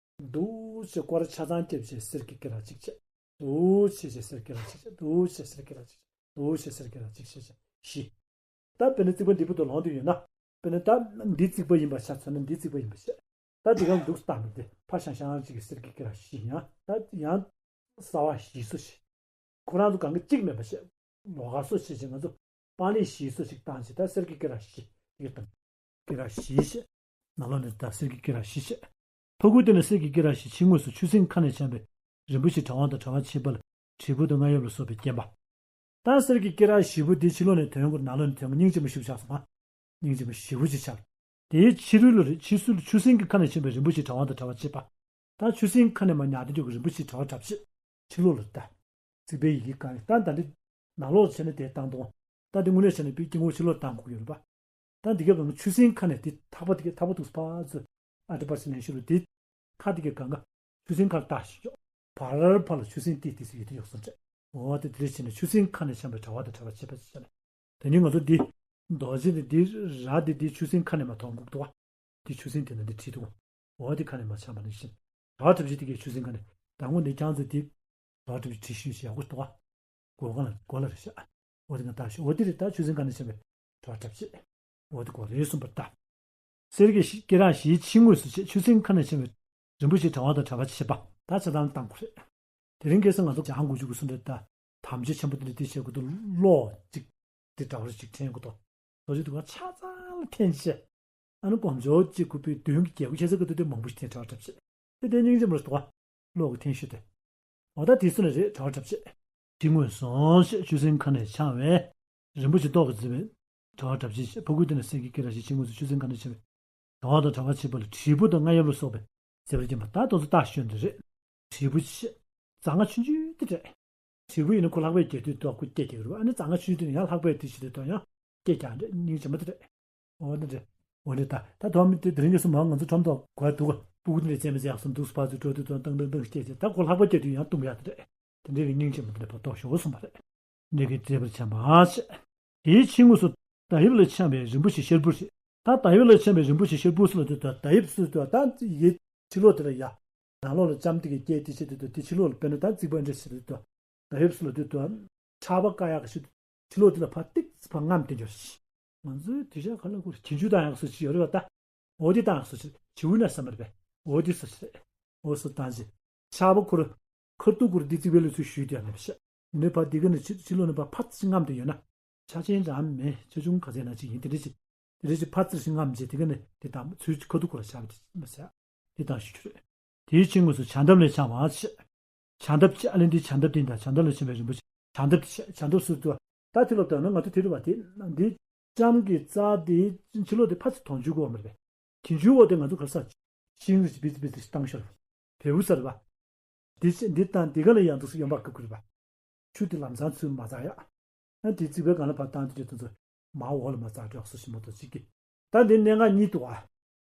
འདུག་སེ་སྐོར་ཆ་ཚང་རྒྱབ་བྱས་གསེར་གྱི་སྐེ་རགས་གཅིག་བྱས། འདུག་སེ་བྱས་གསེར་སྐེ་རགས་གཅིག་བྱས། འདུག་སེ་གསེར་སྐེ་རགས་གཅིག་བྱས། འདུག་སེ་གསེར་སྐེ་རགས་གཅིག་བྱས་བྱས་བཞི། ད་དཔེར་ན་རྩིག་པ་འདི་པོ་དུ་ལོང་དུ་ཡོད་ན། དཔེར་ན་ད་འདི་རྩིག་པ་ཡིན་པ་ཆ་མཚོན་ན་འདི་རྩིག་པ་ཡིན་པ་བྱས། ད་འདི་ག་འདུག་སེ་བཏང་ནས་དེ་ཕར་ཤང་ཤང་གཅིག་གི་གསེར་གྱི་སྐེ་རགས་བཞི། ཡང་ད་ཡང་གསར་བ་བཞི་བཟོ་བྱས། ཁོ་རང་ཚོ་གང་ག་གཅིག་མེད་པ་བྱས། ལོགས་ཀ་བཟོ་བྱས་བྱས། ང་ཚོ་པང་ལེབ་བཞི་བཟོ་ཞིག་བཏང་བྱས། ད་གསེར་གྱི་སྐེ་རགས་བཞི་དེ་ག་བཏང་། སྐེ་རགས་བཞི་བྱས། ནང་ལོགས་ནས་ད་གསེར་གྱི་སྐེ་རགས་བཞི་བྱས། ཕ་གུའི་སྟེང་ན་གསེར་གྱི་སྐེ་རགས་བཞི། ཕྱི་ངོས་སུ་ཆུ་སྲིན་ཁ་ནས་འཕྱན་པའི་རིན་པོ་ཆེ་དྲ་བ་དང་དྲ་བ་ཕྱེད་པ་ལ་དྲིལ་བུ་དང་རྔ་ཡབ་ལ་སོགས་པས་བརྒྱན་པ། ད་གསེར་གྱི་སྐེ་རགས་བཞི་པོ་དེ་ཕྱི་ལོགས་ནས་ཐོན་དགོས། ནང་ལོགས་ནས་ཐོན་དགོས། སྙིང་རྗེ་མོ་ཞེ་པོ་ཆགས་སོང་ང་། སྙིང་རྗེ་མོ་ཞེ་པོ་ཅིག་ཆགས། དེའི་ཕྱི་རོལ་ལ་རེད། ཕྱི་སུ་ལ་ཆུ་སྲིན་གྱི་ཁ་ནས་འཕྱན་པའི་རིན་པོ་ཆེ་དྲ་བ་དང་དྲ་བ་ཕྱེད་པ། ད་ཆུ་སྲིན་ཁ་ནས་མར་ཉག་དེ་འཇོག་གི་རིན་པོ་ཆེ་དྲ་བ་གྲབས་བྱེད། ཕྱི་ལོགས་ལ་ད། རྩིག་པའི་ཡི་གེ་གང་ཡིན། ད་ད་འདི་ནང་ལོགས་བྱས་ན་དེ་བཏང་གཏོང་། ད་འདི་དངོས་གནས་བྱས་ན་དཔེ་དཀྱིལ་འཁོར་ཕྱི་ལོགས་བཏང་དགོས་ཀྱི་ཡོད་རེད་པ། ད་འདི་ག་བ་ཆུ་སྲིན་ཁ་ནས་དེ་ཐག་པ་དེ་ག་ཐག་པ་འདུག་སེ་ཕར་ཚུར་ཨ་ཏི་པར་ཞིག་ལེན་ཤུལ་ལ་དེ་ཁ་དེ་ག་གང་ག་ཆུ་སྲིན་ཁར་བཏགས་ཤིག་ཅོག་བར་ཕར་ལ་ཆུ་སྲིན་ཏིག་ཏིག་ཙམ་ཡོད་དེ་ཡོད་སོང་ཅེས། འོ་དེ་དེ་རེ་བྱས་ནས་ཆུ་སྲིན་ཁ་ནས་འཆམ་པའི་དྲ་བ་དང་བྲལ་བར་བྱེད་པ་ཞེས་བྱ་ནས། དེ་ནི་ང་ཚོ་འདི་རྡོ་རྗེ་འདི་འདི་ར་འདི་འདི་ཆུ་སྲིན་ཁ་ནས་མར་མཐོང་གི་འདུག་བ། འདི་ཆུ་སྲིན་དེ་ན་འདི་བྲིས་འདུག་འོ་དེ་ཁ་ནས་མར་འཆམ་པ་ནང་བཞིན། དྲ་བ་གྲབ་བྱེད་དེ་གའི་ཆུ་སྲིན་ཁ་ནས་ད་ངོ་འདི་རྐྱང་ཚོ་འདི་དྲ་བ་གྲབ་བྱེད་བྲིས་ཤུལ་བྱས་ཡག་པོ་འདུག་བ། སྒོ་གང་ལ་སྒོ་ལ་རེ་བཞག་འོ་དེ་ང་ལྟ་ཞིག་འོ་དེ་རེད། ད་ཆུ་སྲིན་ཁ་ནས་འཆམ་པའི་དྲ་བ་གྲབ་བྱེད། འོ་དེ་སྐོར་རེད་གསུངས་པར་ལྟ། གསེར་གྱི་སྐེ་རགས་བཞིའི་ཕྱི་ངོས་སུ་བྱེད། ཆུ་སྲིན་ཁ་ནས་འཆམ་པའི་རིན་པོ་ཆེའི་དྲ་བ་དང་བྲལ་བར་བྱེད་པ། ད་ཆ་ཚང་བཏང་དགོས་རེད། དེ་རིང་ཁ་སང་ང་ཚོ་སྦྱང་དགོས་རྒྱུ་གི་སུ་འདྲ་ད་དམ་བཅའ་ཆེན་པོ་དེ་འདྲ་དེ་བྱེད་དགོས་འདུག་བློ་གཅིག་དེ་འདྲ་བར་གཅིག་འཐེན་དགོས་འདུག་རྡོ་རྗེ་གདུང་བ་ཆ་ཚང་ལ་འཐེན་བྱས། ཨ་ནི་གོམ་ཆོག་གཅིག་གུ་པའི་མདུན་གྱི་རྒྱལ་པོ་ཁྱེད་ཚོ་གི་དུས་དེ་མང་པོ་ཞིག་འཐེན་དྲ་བ་གྲབ་བྱེད། དེ་དེ་སྙིང་རྗེ་མོ་རེད་འདུག་བ། བློ་གི་འཐེན་ཤུགས་དེ། འོ་ད་དེ་སུ་ནས་རེད་དྲ་བ་གྲབ་བྱེད། དེ་ངོས་བཟུང་ཞེས་ཆུ་སྲིན་ཁ་ནས་འཆམ་བས། རིན་པོ་ཆེ་ཏོག་གིས་བརྫིས་པའི་དྲ་བ་གྲབ་བྱེད་ཅེས། ཕ་གུའི་སྟེང་ན་གསེར་གྱི་སྐེ་རགས་བཞི་ཕྱི་ངོས་སུ་ཆུ་སྲིན་ཁ་ནས་འཆམ་པའི་དྲ་བ་དང་བྲལ་བར་བྱེད་པ་ལ་དྲིལ་བུ་དང་རྔ་ཡབ་ལ་སོགས་པའི་མཛེས་པར་བརྒྱན་པ། ད་དེ་ཚོ་རྟགས་ཤོད་འདི་རེད། དྲིལ་བུ་ཅེས། རྩ་སྔགས་ཆུང་ཆུང་དེ་རེད། དྲིལ་བུ་ཡིན་ན་ཁོ་ལྷག་པས་རྒྱག་དུས་ཏོག་ཁོ་སྐད་རྒྱག་གི་རེད་བ། ཨ་ནི་རྩ་སྔགས་ཆུང་ཆུང་དེ་ནི་ཡང་ལྷག་པས་དེ་བྱེད་དུས་ཏོག་ཡང་སྐད་རྒྱག་འདྲ་སྙིང་རྗེ་མོ་དེ་རེད། འོ་ན་རེད། འོ་ན་ད་ད་དོ་མི་དེ་དེ་རིང་གི་སུ་མང་ང་ཚོ་ཁྲོམ་ཐོག་གོ་ཡ་འདུག་ག་སྤུ་གུ་དེ་འདྲ་བཙས་མི་བཙས་ཡག་སུ་འདུག་སུ་ཕར་ཚུར་འགྲོ་དུས་དོན་ཏང་ཏང་ཏང་སྐད་ཅེས་ད་ཁོ་ལྷག་པ་སྐད་དུས་ཡང་ལྟུང་ཡག་དེ་རེད། དེ་འདྲའི་གི་སྙིང་རྗེ་མོ་དེ་འདྲ་ཕར་རྟོགས་ཤོག་གསུངས་པ་རེད། འདི་གི་མཛེས་པར་བྱམས་པ་ཞེས། དེའི་ཕྱི་ངོས་སུ་མདའ་དབྱིབས་ལ་འཆམ་པའི་རིན་པོ་ཆེ་ཤེལ་བུ་རེད། ད་མདའ་དབྱིབས་ལ་འཆམ་པའི་རིན་པོ་ཆེ་ཤེལ་བུ་སུ་ལ་དུ་ད་མདའ་དབྱིབས་སུ་དུ་ད་ཡི་ཕྱི་ལོགས་དེ་ལ་ཡ། ནང་ལོགས་ལ་ལྕམ་དེ་གི་སྐད་དེ་བྱེད་དུ་དུ་དེ་ཕྱི་ལོགས་ལ་དཔེར་ན་ད་རྩིག་པ་འདྲ་བྱེད་དུ་དུ། མདའ་དབྱིབས་སུ་ལ་དུ་དུ། ཁྲག་པ་བཀག་ཡག་གི་ཕྱི་ཕྱི་ལོགས་དེ་ལ་ཕར་ཏིག་ཙི་ཕར་རྔམ་དེ་འཇོག་ཤིག་ང་ཚོའི་དུས་ཆ་ག་ལ་ཁུར་གྱེན་ཆུ་དང་ཡག་སོ་ཅི་ཡོད་རེད་བ་ད། འོ་དེ་དང་སོ་ཅི་བྱིའུ་ན་བསམ་པར་བས། འོ་དེ་སོ་ཅི་རེད། འོ་སོ་དང་ཅི། ཆག་པ་ཁུར། ཁར་ཏུ་ཁུར་འདི་རྩིག་པའི་ལུས་ཚུལ་ཞུས་དེ་ཡང་མེད་པ་ཤ། ནི་ཕ་འདི་ག་ནི་ཕྱི་ཕྱི་ལོགས་ནི་ཕ་ཕ་ཙི་རྔམ་དེ་ཡོད་ན། ཆ་ཆེན་རང་མེད་ཆ་ཆུང་ག་ཚད་ན་ཅི་ཡིན་དེ་འདྲ་ཅི། དེ་འདྲ་ཅི་ཕ་ཙི་ཞིག་རྔམ་བྱེད་དེ་ག་ནི་དེ་དང་ཚུལ་ཁར་ཏུ་ཁུར་ལ་ཆག་པ་དེ་མ་ཟད། དེ་དང་ཞུ་རྒྱུ་རེད། དེའི་ཕྱི་ངོས་སུ་བྱ་འདབ་ལས་འཆམ་པ་ཞེས། བྱ་འདབ་ཅེས། ཨ་ལན་དེའི་བྱ་འདབ་དེ་འདྲ་བྱ་འདབ་ལས་འཆམ་པའི་རིན་པོ་ཆེ། བྱ་འདབ་དེ་བྱ་འདབ་སུ་དུ། ད་དེ་ལོ་ལྟར་ན་ང་ཚོ་དེ་རུ་བ་དེ་འདི་ལྕམ་གྱི་རྩ་དེའི་ཕྱི་ལོགས་དེ་ཕ་ཚི་དོང་ཆུ་གོ་མ་རེད། གྱེན་ཆུའི་འོག་དེ་ང་ཚོ་གར་ས་ཤིང་རིགས་བི་ཙི་བི་ཙི་བཏང་ཤོར། བེའུ་ས་རེད་བ། འདི་འདི་དང་འདི་ག་ལ་ཡང་འདུག་སུ་ཡོང་པ་བཀག་དགོས་རེད་བ། ཆུ་དེ་ལམ་སང་ཚུར་མ་འཛག་ཡ། ཨ་དེ་རྩིག་པའི་སྒང་ལ་ཕར་བཏང་དེ་དེ་ཚོ་མར་འོག་ལ་མ་འཛག་འགྲོ་སོ་ཞིག་མ་གཏོགས་གཅིག་གི། ད་འདི་གནད་འགག་གཉིས་འདུག་ཨ།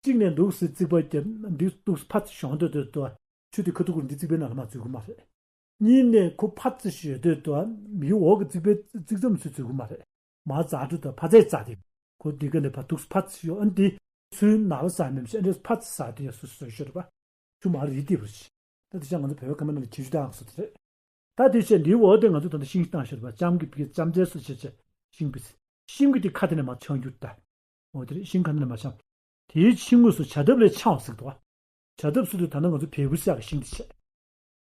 གཅིག་ནས་འདུག་སེ་རྩིག་པ་རྒྱབ་འདི་འདུག་སེ་ཕར་ཚུར་ཤོང་སྡོད་སྡོད་དུ། ཆུ་དེ་ཁ་ཐུག་ཁུར་འདི་རྩིག་པའི་ནང་ལ་མ་འཛུལ་གི་མ་རེད། གཉིས་ནས་ཁོ་ཕར་ཚུར་ཤོད་སྡོད་དུ་མིའི་འོག་གི་རྩིག་པའི་རྩིག་མཚམས་སུ་འཛུལ་གི་མ་རེད། མར་འཛག་འགྲོ་དུ་ཕར་ཚད་འཛག་དེ། ཁོ་འདི་ག་ནས་ཕར་འདུག་སེ་ཕར་ཚུར་ཤོད་ཨ་འདི་ཚུར་ནང་ལ་ཟག་མེད་མི་ཤེས་ཨ་འདྲས་ཕར་ཚུར་ཟག་དེ་ཡ་སུ་སུ་ཤོད་རེད་པ། ཆུ་མར་རིལ་ཏེ་བར་ཞིག་ད་དེ་ཆ་ང་ཚོ་བོད་པའི་ཁ་མ་ནང་ལ་གྱེན་ཆུ་བཏང་སོ་དེ་རེད། ད་དེ་བྱས་འདིའི་འོག་དེ་ང་ཚོ་ད་ལྟ་ཤིང་བཏང་ཤར་བ་ལྕམ་གྱི་ཕི་གའི་ལྕམ་རྩལ་སུ་བྱས་བྱས་ཤིང་བི་ཤིང་གི་དེ་ཁ་དེ་ནས་མ་ཆང་རྒྱུ་ད། འོ་དེ་རེད་ཤིང་ཁ་དེ་ནས་མ་ཆང་། དེའི་ཕྱི་ངོས་སུ་བྱ་འདབ་ལས་འཆམ་པ་ཟེར་འདུག་བ། བྱ་འདབ་སུ་དུ་ད་ནི་ང་ཚོ་བལ་པོ་བཞག་གི་ཤིང་དེ་བྱས།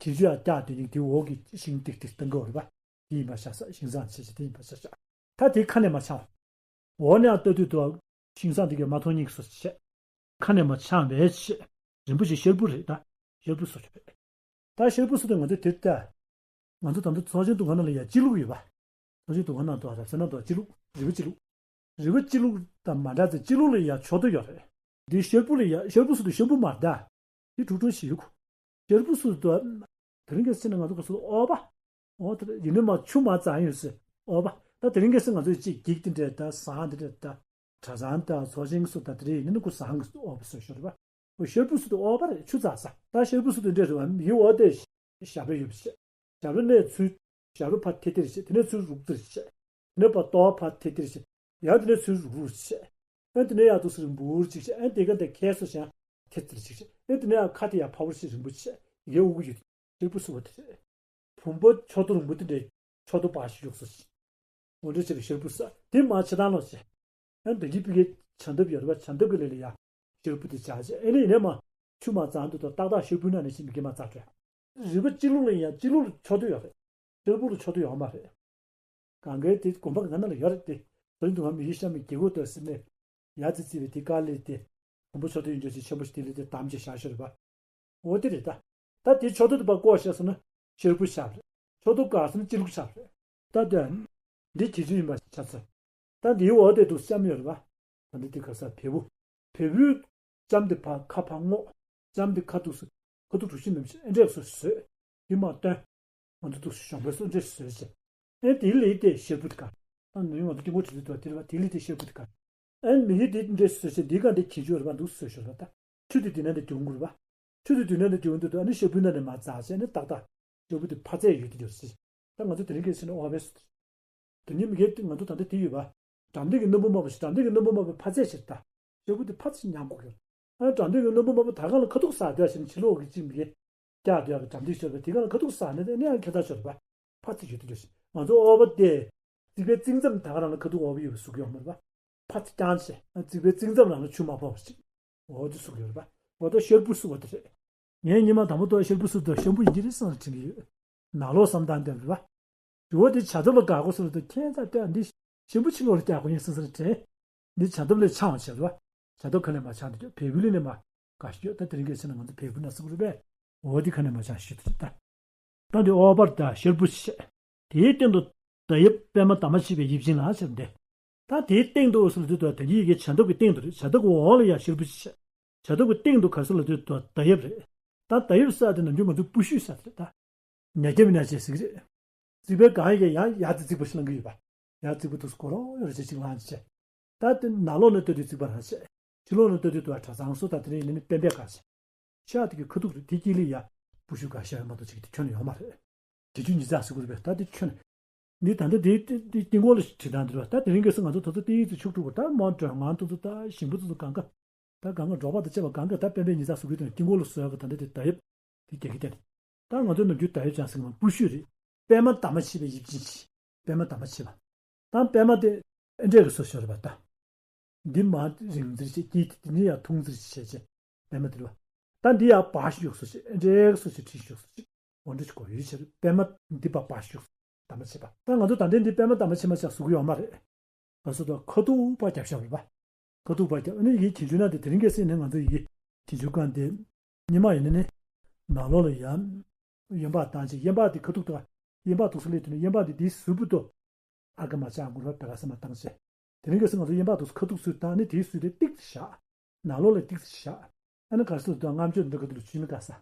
གྱེན་ཆུ་ཡང་བཀྱག་དེ་ནི་དེའི་འོག་གི་ཤིང་ཏིག་ཏིག་བཏང་གི་ཡོད་རེད་པ། དེ་ཡིན་པ་ཤ་ས་ཤིང་བཟང་ཆེ་ཆེ་དེ་ཡིན་པ་ཤ་ཤ། ད་དེ་ཁ་ནས་མ་འཆམ། འོག་ནས་ཡང་ལྟ་དུས་དུ་ཤིང་བཟང་དེ་གའི་མ་མཐོང་སྙིང་སོ་ཆེ། ཁ་ནས་མ་འཆམ་པའི་ཆེ། རིན་པོ་ཆེ་ཤེལ་བུ་རེད་ད། ཤེལ་བུ་སོ་ཆེ་བས། ད་ཤེལ་བུ་སོ་དེ་ང་ཚོ་དེར་ལྟ། ང་ཚོ་ད་དུང་ཚོགས་ཆེན་དུ་ག་ན་ལ་ཡ་སྤྱི་ལུགས་ཡོད་པ། ཚོགས་ཆེན་དུ་ག་ན་དུ་ཨ་རབ་ས་ན་དུ་སྤྱི་ལུགས་རི་བོ་སྤྱི་ལུགས། རི་བོ་སྤྱི་ལུགས་དང་མ་འདྲ་ཚེ་སྤྱི་ལུགས་ལ་ཡ་མཆོག་ཏུ་ཡོད་རེད། འདི་ཤེལ་བུ་ལ་ཡ་ཤེལ་བུ་སུ་དུ་ཤེལ་བུ་མ་ད། འདི་དྲུག་དྲུག་ཞིག་ཡོད། ཤེལ་བུ་སུ་དུ། དེ་རིང་གི་སེ་ན་ང་ཚོ་ག་སུ་ཨོ་པ། ཨོ་དེ་ཡིན་ནི་མ་ཆུ་མ་ཙང་ཡོད་སེ་ཨོ་པ། ད་དེ་རིང་གི་སེ་ང་ཚོ་ཅིག་འགྱིག་དེ་འདྲས་ད་ཟངས་དེ་འདྲས་ད། གྲྭ་ཚང་ད་ཚོགས་ཆེན་སུ་ད་དེ་རིང་ཡིན་ནི་ཁུ་ཟངས་གི་ཨོ་པ་སུ་ཤོར་བ། ཤེལ་བུ་སུ་དུ་ཨོ་པ་རེད་ཆུ་ཙག་ས། ད་ཤེལ་བུ་སུ་དུ་འདྲས་རེད་བ་མི་ཨོ་དེ། ཞབས་རེ་ཡོད་པ་ཞེས། ཞབས་རེ་ནས་ཚུར། ཞབས་རེ་ཕར་ཐེ་ཐེ་རེ་བྱེད། དེ་ནས་ཚུར་རུག་ཙེ་རེ་བྱེད། དེ་ནས་ཕར་ལྟོ་བ་ཕར་ཐེ་ཐེ་རེ་བྱེད། ཡང་དེ་ནས་ཚུར་རུག་རུག་རེ་བྱེད། ཨེ་དེ་ནས་ཡང་དུ་སུ་རིང་པོ་རེ་ཅིག་བྱེད། ཨེ་དེ་ག་དེ་ཁལ་སོ་ཞང་ཐེ་ཙེ་རེ་ཅིག་བྱེད། ཨེ་དེ་ནས་ཡང་ཁ་དེ་ཡང་ཕ་བོར་ཞིག་རིང་པོ་བྱེད། ཡེ་དབུ་གུ་ཡོད། ཤེལ་བུ་སུ་བ་དེ་རེད། བུམ་པ་ཕྱོགས་དུ་རིང་པོ་དེ་འདྲའི་ཕྱོགས་དུ་པ་ཞིག་ཡོད་སོ་ཞིག་འོ་འདྲ་བྱེད་པའི་ཤེལ་བུ་ས་དེ་མ་ཆེ་ཐང་ལོ་ཞེས། ཨ་འདི་གི་པི་གའི་བྱ་འདབ་ཡོད་རེད་བ། བྱ་འདབ་ཀྱི་ལས་ལ་ཡ། ཤེལ་བུ་དེ་བྱ་བྱེད་ཨེ་ནི་ཡིན་ནས་མ། ཆུ་མ་ཙང་དུ་དང་ཏག་ཏག་ཤེལ་བུ་ན་ནས་ཤིང་གི་མ་ཙག་བྲོས། རི་བོ་སྤྱི་ལུགས་ལ་ཡང་སྤྱི་ལུགས་ལ་ཆོག་དུ་ཡོད་རེད། ཤེལ་བུ་ལ་ཆོག་དུ་ཡོད་མ་རེད། གང་གའི་དེ་དགོན་པ་གང་ན་ལ་ཡོད་རེད་དེ། དོན་དུ་ང་མི་ཡི་ཤ་མི་རྒྱལ་གོ་དོ་ཟེར་ནས། ཡ་ཙི་ཙི་བའི་དེ་དཀའ་ལས་དེ། དགོན་པ་ཆོག་དུ་ཡོད་འཇོག་ཅིག་ཆེན་པོ་ཞིག་དེ་ལས་དེ་དམ་ཅིག་བཞག་ཤོར་བ། འོ་དེ་རེད་ད། ད་དེ་ཆོག་ཐུབ་ཐུབ་པ་བཀོག་བཞག་སོང་ན་ཤེལ་བུ་ཆགས་རེད། ཆོག་ཐུབ་བཀག་སོང་ན་སྤྱི་ལུགས་ཆགས་རེད། ད་དེ། འདི་གྱེས་ཆུ་ཡིན་པ་ཆགས་ཚེ། ད་འདིའི་འོག་དེ་འདུག་བཤམས་ཡོད་རེད་པ། ད་འདི་དེ་ག་ས་བལ་བུ། བལ་བུའི་ལྕམ་དེ་ཕ་ཁ་ཕ་རྔོག་ལྕམ་དེ་ཁ་ཐུག་སུ། ཁ་ཐུག་གྲུ་བཞི་མེད་ཨེ་འདྲས་སུ་བཟོས། དེ་མ་སྟོན། ང་ཚོ་འདུག་གཞོང་པའི་སུ་འདྲས་བཟོས་བྱས། ཨེ་དེའི་ལས་དེ་ཤེལ་བུ་དེ་ག་ད་ནུས་ང་ཚོ་ཏིང་གོ་བྲིས་ཏེ་འདུག་དེ་རེད་པ་དེའི་ལས་དེ་ཤེལ་བུ་དེ་ག་ཨེ་མི་ཡི་དེ་འདྲས་བཟོས་བྱས་འདི་ག་འདི་གྱེས་ཆུ་རེད་པ་འདུག་བཟོས་ཤོར་བ་ད། ཆུ་དེ་དེ་ན་འདི་རྒྱུག་དགོས་རེད་པ། ཆུ་དེ་དུས་ནས་ནས་དུས་འོང་དུས་དུ་ཨ་ནི་ཤ་བུ་ན་ནས་མར་འཛག་བྱས་ནས་ཏག་ཏག་ཤ་བུ་དེ་ཕར་ཚད་ཡོད་དུ་འགྱུར་སྲིད། ད་ང་ཚོ་དེ་རིང་གི་ཕྱི་ནས་ཨོ་བས་སུ། དེ་ཉིད་མི་སྐད་དེ་ང་ཚོ་ད་ལྟ་དེ་ཡོད་པ། འགྲམ་སྟེགས་ཀྱི་སྣམ་བུ་དམར་པོ་ཞིག་འགྲམ་སྟེགས་ཀྱི་སྣམ་བུ་དམར་པོའི་ཕར་ཚད་ཕྱིར་ལྟ། ཤ་བུ་དེ་ཕར་ཚད་མཉམ་གོ་གི། ཨ་འགྲམ་སྟེགས་ཀྱི་སྣམ་བུ་དམར་པོ་ད་ག་ལ་ཁ་ཐུག་ཟག་བསྡད་ཕྱིར་ཕྱི་ལོགས་ཀྱི་གཅིག་མི་སྐད། བཀྱག་བསྡད་ཀྱི་འགྲམ་སྟེགས་ཤོར་བས་དེ་ག་ལ་ཁ་ཐུག་ཟག་ནས་དེ་ནས་ཡང་ཁྱེད་ཚ་ཤོར་བ། ཕར་ཚད་ཡོད་དུ་འགྱུར་ཞིང་ང་ཚོ་ཨོ་བ་དེ། རྩིག་པའི་རྩིག་མཚམས་ད་ག་རང་ལ་ཁ་ཐུག་ཨོ་བ་ཡོད་པ་བཟོ་གི་ཡོད་མ་རེད་པ། ཕར་ཚད་རྐྱང་བྱས་རྩིག་པའི་རྩིག་མཚམས་རང་ལ་ཆུ་མ་ཕོག་པ་ཞིག་འོ་དེ་བཟོ་གི་ཡོད་རེད་པ། འོ་ད་ཤ་བུ་བཟོ་བ་དེ་རེད། ངས་ཉི་མ་དང་པོ་ཐོག་ཤ་བུ་བཟོ་དུས་ཤ་བུ་ཡིན་གྱི་རེད་བསམ་ནས་དྲན་གྱི་ཡོད། ནང་ལོགས་བསམ་སྟངས་དེ་རེད་པ། ཇོ་བོ་དེ་བྱ་ཐབས་ལ་དགའ་གོ་སོང་དུས་ཁྱེད་ཚ་ལྟ་འདི་ཤ་བུ་ཕྱི་ལོགས་ལ་རྒྱག་དགོས་ཡིན་བསམ་ས་ལ་དྲན། འདི་བྱ་ཐབས་ལས་འཆང་བ་བྱས་རེད་པ། བྱ་ཐབས་ཁ་ནས་མ་འཆང་དུས་བལ་པོ་ལི་ནས་མ་དགའ་ཤོས་ད་དེ་རིང་གི་ཕྱི་ནས་ང་ཚོ་བལ་པོ་ན་སུ་རེད་པས། འོ་འདི་ཁ་ནས་མ་འཆང་ཤོས་དེ་རེད་ད། ད་འདི་ཨོ་བར་ད་ཤ་བུ་བྱས། དེའི་སྟེང་དུ་ད་ཡབ་པད་མ་དམ་པ་ཆེ་བའི་དབྱིབས་ཅན་ལ་ཟེར་འདི། ད་དེའི་སྟེང་དུ་ཟེར་དུས་ད་དེ་ཉིད་ཀྱི་བྱ་འདབ་ཀྱི་སྟེང་དུ་རེད། བྱ་འདབ་ཀྱི་འོག་ལ་ཡ་ཤ་བུ་བྱས། བྱ་འདབ་ཀྱི་སྟེང་དུ་ག་ཟེར་ལ་དུས་ད་ད་ཡབ་རེད། ད་ད་ཡབ་ས་དེ་ནམ་རྒྱུན་ང་ཚོ་པུ་ཤུ་ས་དེ་རེད་ད། ཉ་རྒྱབ་ཉ་བྱས་ཟིག་རེད། རྩིག་པའི་སྒང་ཡ་ཡང་ཡ་དེ་རྩིག་པ་ཞིག་ལང་གི་ཡོད་པ། ཡ་རྩིག་པ་དུས་སུ་གོ་རོ་ཡོ་རེ་ཅིག་ལང་བྱས། ད་དེ་ནང་ལོགས་ནས་ལྟ་དུས་རྩིག་པ་རང་བྱས། ཕྱི་ལོགས་ནས་ལྟ་དུས་དུ་བ་གྲྭ་ཚང་སོ་ད་དེ་རིང་ནི་ནི་པེན་པེ་ག་བྱས། ཤ་དེ་གི་ཁ་ཐུག་རེད་དེ་དཀྱིལ་ལ་ཡ། པུ་ཤུ་ག་ཤ་ཡོད་མ་གཏོགས་ཅིག་དེ་ཁྱོན་ནས་ཡོད་མ་རེད། དེ་ཆུ་ཉི་ཚག་ཟེར་དགོས་རེད་པས་ད་དེ་ཁྱོན། འདི་ད་ལྟ་དེ་དེ་དེ་དཀྱིལ་འཁོར་ལ་བྲིས་སྟངས་འདི་རེད་པ། ད་དེ་རིང་གི་སང་ང་ཚོ་ད་ལྟ་དེ་ཡིག་ཚོ་ཕྱུག་ཕྲུག་པ་ད་མ་འགྲོ་ང་ཚོ་ད་ཞིང་པ་ཚོ་གང་ག་ད་གང་ག་འབྲོག་པ་དང་བཅས་པ་གང་ག་ད་པེན་པེ་ཉི་ཚག་བཟོ་གི་དང་དཀྱིལ་འཁོར་ལ་བཟོ་ཡག་གི་ད་ལྟ་དེ་ད་ཡབ། དེ་རྒྱག་གི་དེ་རེད། ད་ང་ཚོ་ནམ་རྒྱུན་ད་ཡབ་ཅང་ཟེར་གི་མ་པུ་ཤུ་རེད། པད་མ་དམ་པ་ཆེ་བའི་དབྱིབས་ཅན་ཞིག་པད་མ་དམ་པ་ཆེ་བ། ད་པད་མ་དེ་ཨེ་འདྲས་ཀྱི་བཟོ་ཤོར་བ་ད། འདི་མ་རིང་ཙིར་ཅིག་དཀྱིལ་དེ་ནི་ཡང་ཐུང་ཙིར་ཅིག་བྱས་བྱས་པད་མ་དེ་རེད་བ། ད་འདི་ཡང་བག་ཞིག་ཡོག་སོ་ཅིག་ཨེ་འདྲས་ཀྱི་སོ་ཅིག་བྲིས་ཤོག་སོ་ཅིག་འོ་འདྲ་ཅིག་གོ་ཡོད་ཕྱིར་པད་མ་འདི་པ་བག་ཞིག་ཡོག་དམ་པ་ཆེ་བ། ད་ང་ཚོ་ད་ལྟའི་འདི་པད་མ་དམ་པ་ཆེ་མ་ཅག་བཟོ་གི་ཡོད་མ་རེད། ང་ཚོ་ད་ཁ་ཐུག་པ་རྒྱབ་ཤོག་རེད་པ། ཁ་ཐུག་པ་རྒྱབ་ཨ་ནི་ཡི་གྱེན་ཆུ་ན་དེ་དེ་རིང་གལ་སྲིད་ནས་ང་ཚོ་ཡི་གྱེན་ཆུ་གང་དེ། ཉི་མ་ཡིན་ནི་ནི། ནང་ལོགས་ལ་ཡ། གཡོན་པ་བཏང་ཅིག་གཡོན་པ་དེ་ཁ་ཐུག་ཏུ། གཡོན་པ་ཐུག་སུ་སླེབས་དུས་ནི་གཡོན་པ་དེ་དེའི་ཟུར་པུ་ཏོ། ཨ་ཀ་མ་ཅག་འགུལ་བ་པེ་ལ་ས་མ་བཏང་ཅེ། དེ་རིང་གལ་སྲིད་ང་ཚོ་གཡོན་པ་ཐུག་སུ་ཁ་ཐུག་ཟུར་བཏང་ནི་དེའི་ཟུར་དེ་ཏིག་ཏུ་བཞག་ནང་ལོགས་ལ་ཏིག་ཏུ་བཞག་ཨ་ནི་ག་སུ་དང་རྔམ་བཅོས་འདི་ག་དུ་ལ་ཆུ་ནི་ག་ས།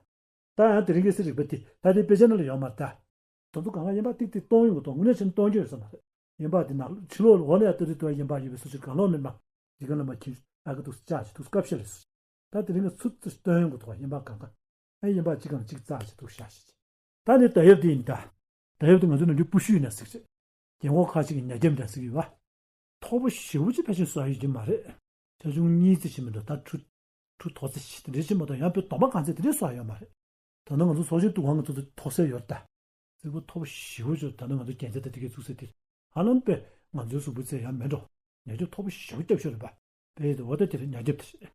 ད་ཡང་དེ་རིང་གི་སི་རིག་པ་དེ་ད་དེ་དཔེ་ཆ་ནང་ལ་ཡོད་མ་རེད་ད། དོན་དུ་གང་ག་ཡིན་པ་ཏིག་ཏིག་གཏོང་ཡོང་གི་དོ་དངོས་གནས་ཕྱིན་གཏོང་རྒྱུ་ཡོད་ས་མ་རེད། ཡིན་པ་དེ་ནང་ཕྱི་ལོགས་ལ་འོ་ནས་ལྟ་དུས་དུ་ཡིན་པ་ཡོད་པའི་སུ་ཞིག་གང་ལོག་མེད་མ། དེ་ག་ལ་མ་ཁྱིམ་ཨ་ཀ་ཏུ་ཅག་ཅིག་ཏུ་སྐབས་ཤེས་ལས་སུ། ད་དེ་རིང་གི་ཚུ་ཏུ་སྟོན་ཡོང་གི་དོ་ཡིན་པ་གང་ག་ཨེ་ཡིན་པ་གཅིག་གམ་གཅིག་རྩ་ཞིག་ཏུ་བཞག་ཞིག་ད་ནི་ད་ཡབ་དེ་ཡིན་ད། ད་ཡབ་དེ་ང་ཚོ་ནམ་རྒྱུན་པུ་ཤུ་ཡིན་ན་ཟིག་ཅིག་རྒན་གོག་ཁ་ཅིག་གི་ཉ་རྒྱབ་འདྲ་ཟིག་ཡོད་པ། མཐོ་པོ་ཞེ་པོ་ཅིག་ཕལ་ཆེར་བཟོ་ཡ་ཡོད་ཀྱི་མ་རེད། ཆ་ཆུང་གཉིས་ཙམ་ཞིག་མི་འདུག་ད་ཁྲུ། ཁྲུ་ཐོག་ཙམ་ཞིག་དེ་འདྲ་ཞིག་མ་གཏོགས་ཡང་དཔེ་གདོང་པ་གང་ཚད་དེ་འདྲ་བཟོ་ཡ་ཡོད་མ་རེད། ད་ནི་ང་ཚོ་སྲོག་ཆགས་དུག་ཁང་གི་ཚོ་ཚོ་ཐོག་སེ་ཡོད་ད། རྩིག་པ་མཐོ་པོ་ཞེ་པོ་ཅིག་ད་ནི་ང་ཚོ་རྒྱན་ཆ་དེ་དེ་གའི་བཙུགས་སེ་དེ། ཧ་ལམ་དཔེ་ང་ཚོའི་གཟུགས་པོ་ཚད་ཡང་མེད་འགྲོ། ཉ་རྒྱབ་མཐོ་པོ་ཞེ་པོ་རྒྱབ་ཤོར་རེད་པ། དཔེ་དེ་འོ་ད་དེ་རེད་ཉ་རྒྱབ་དེ་རེད།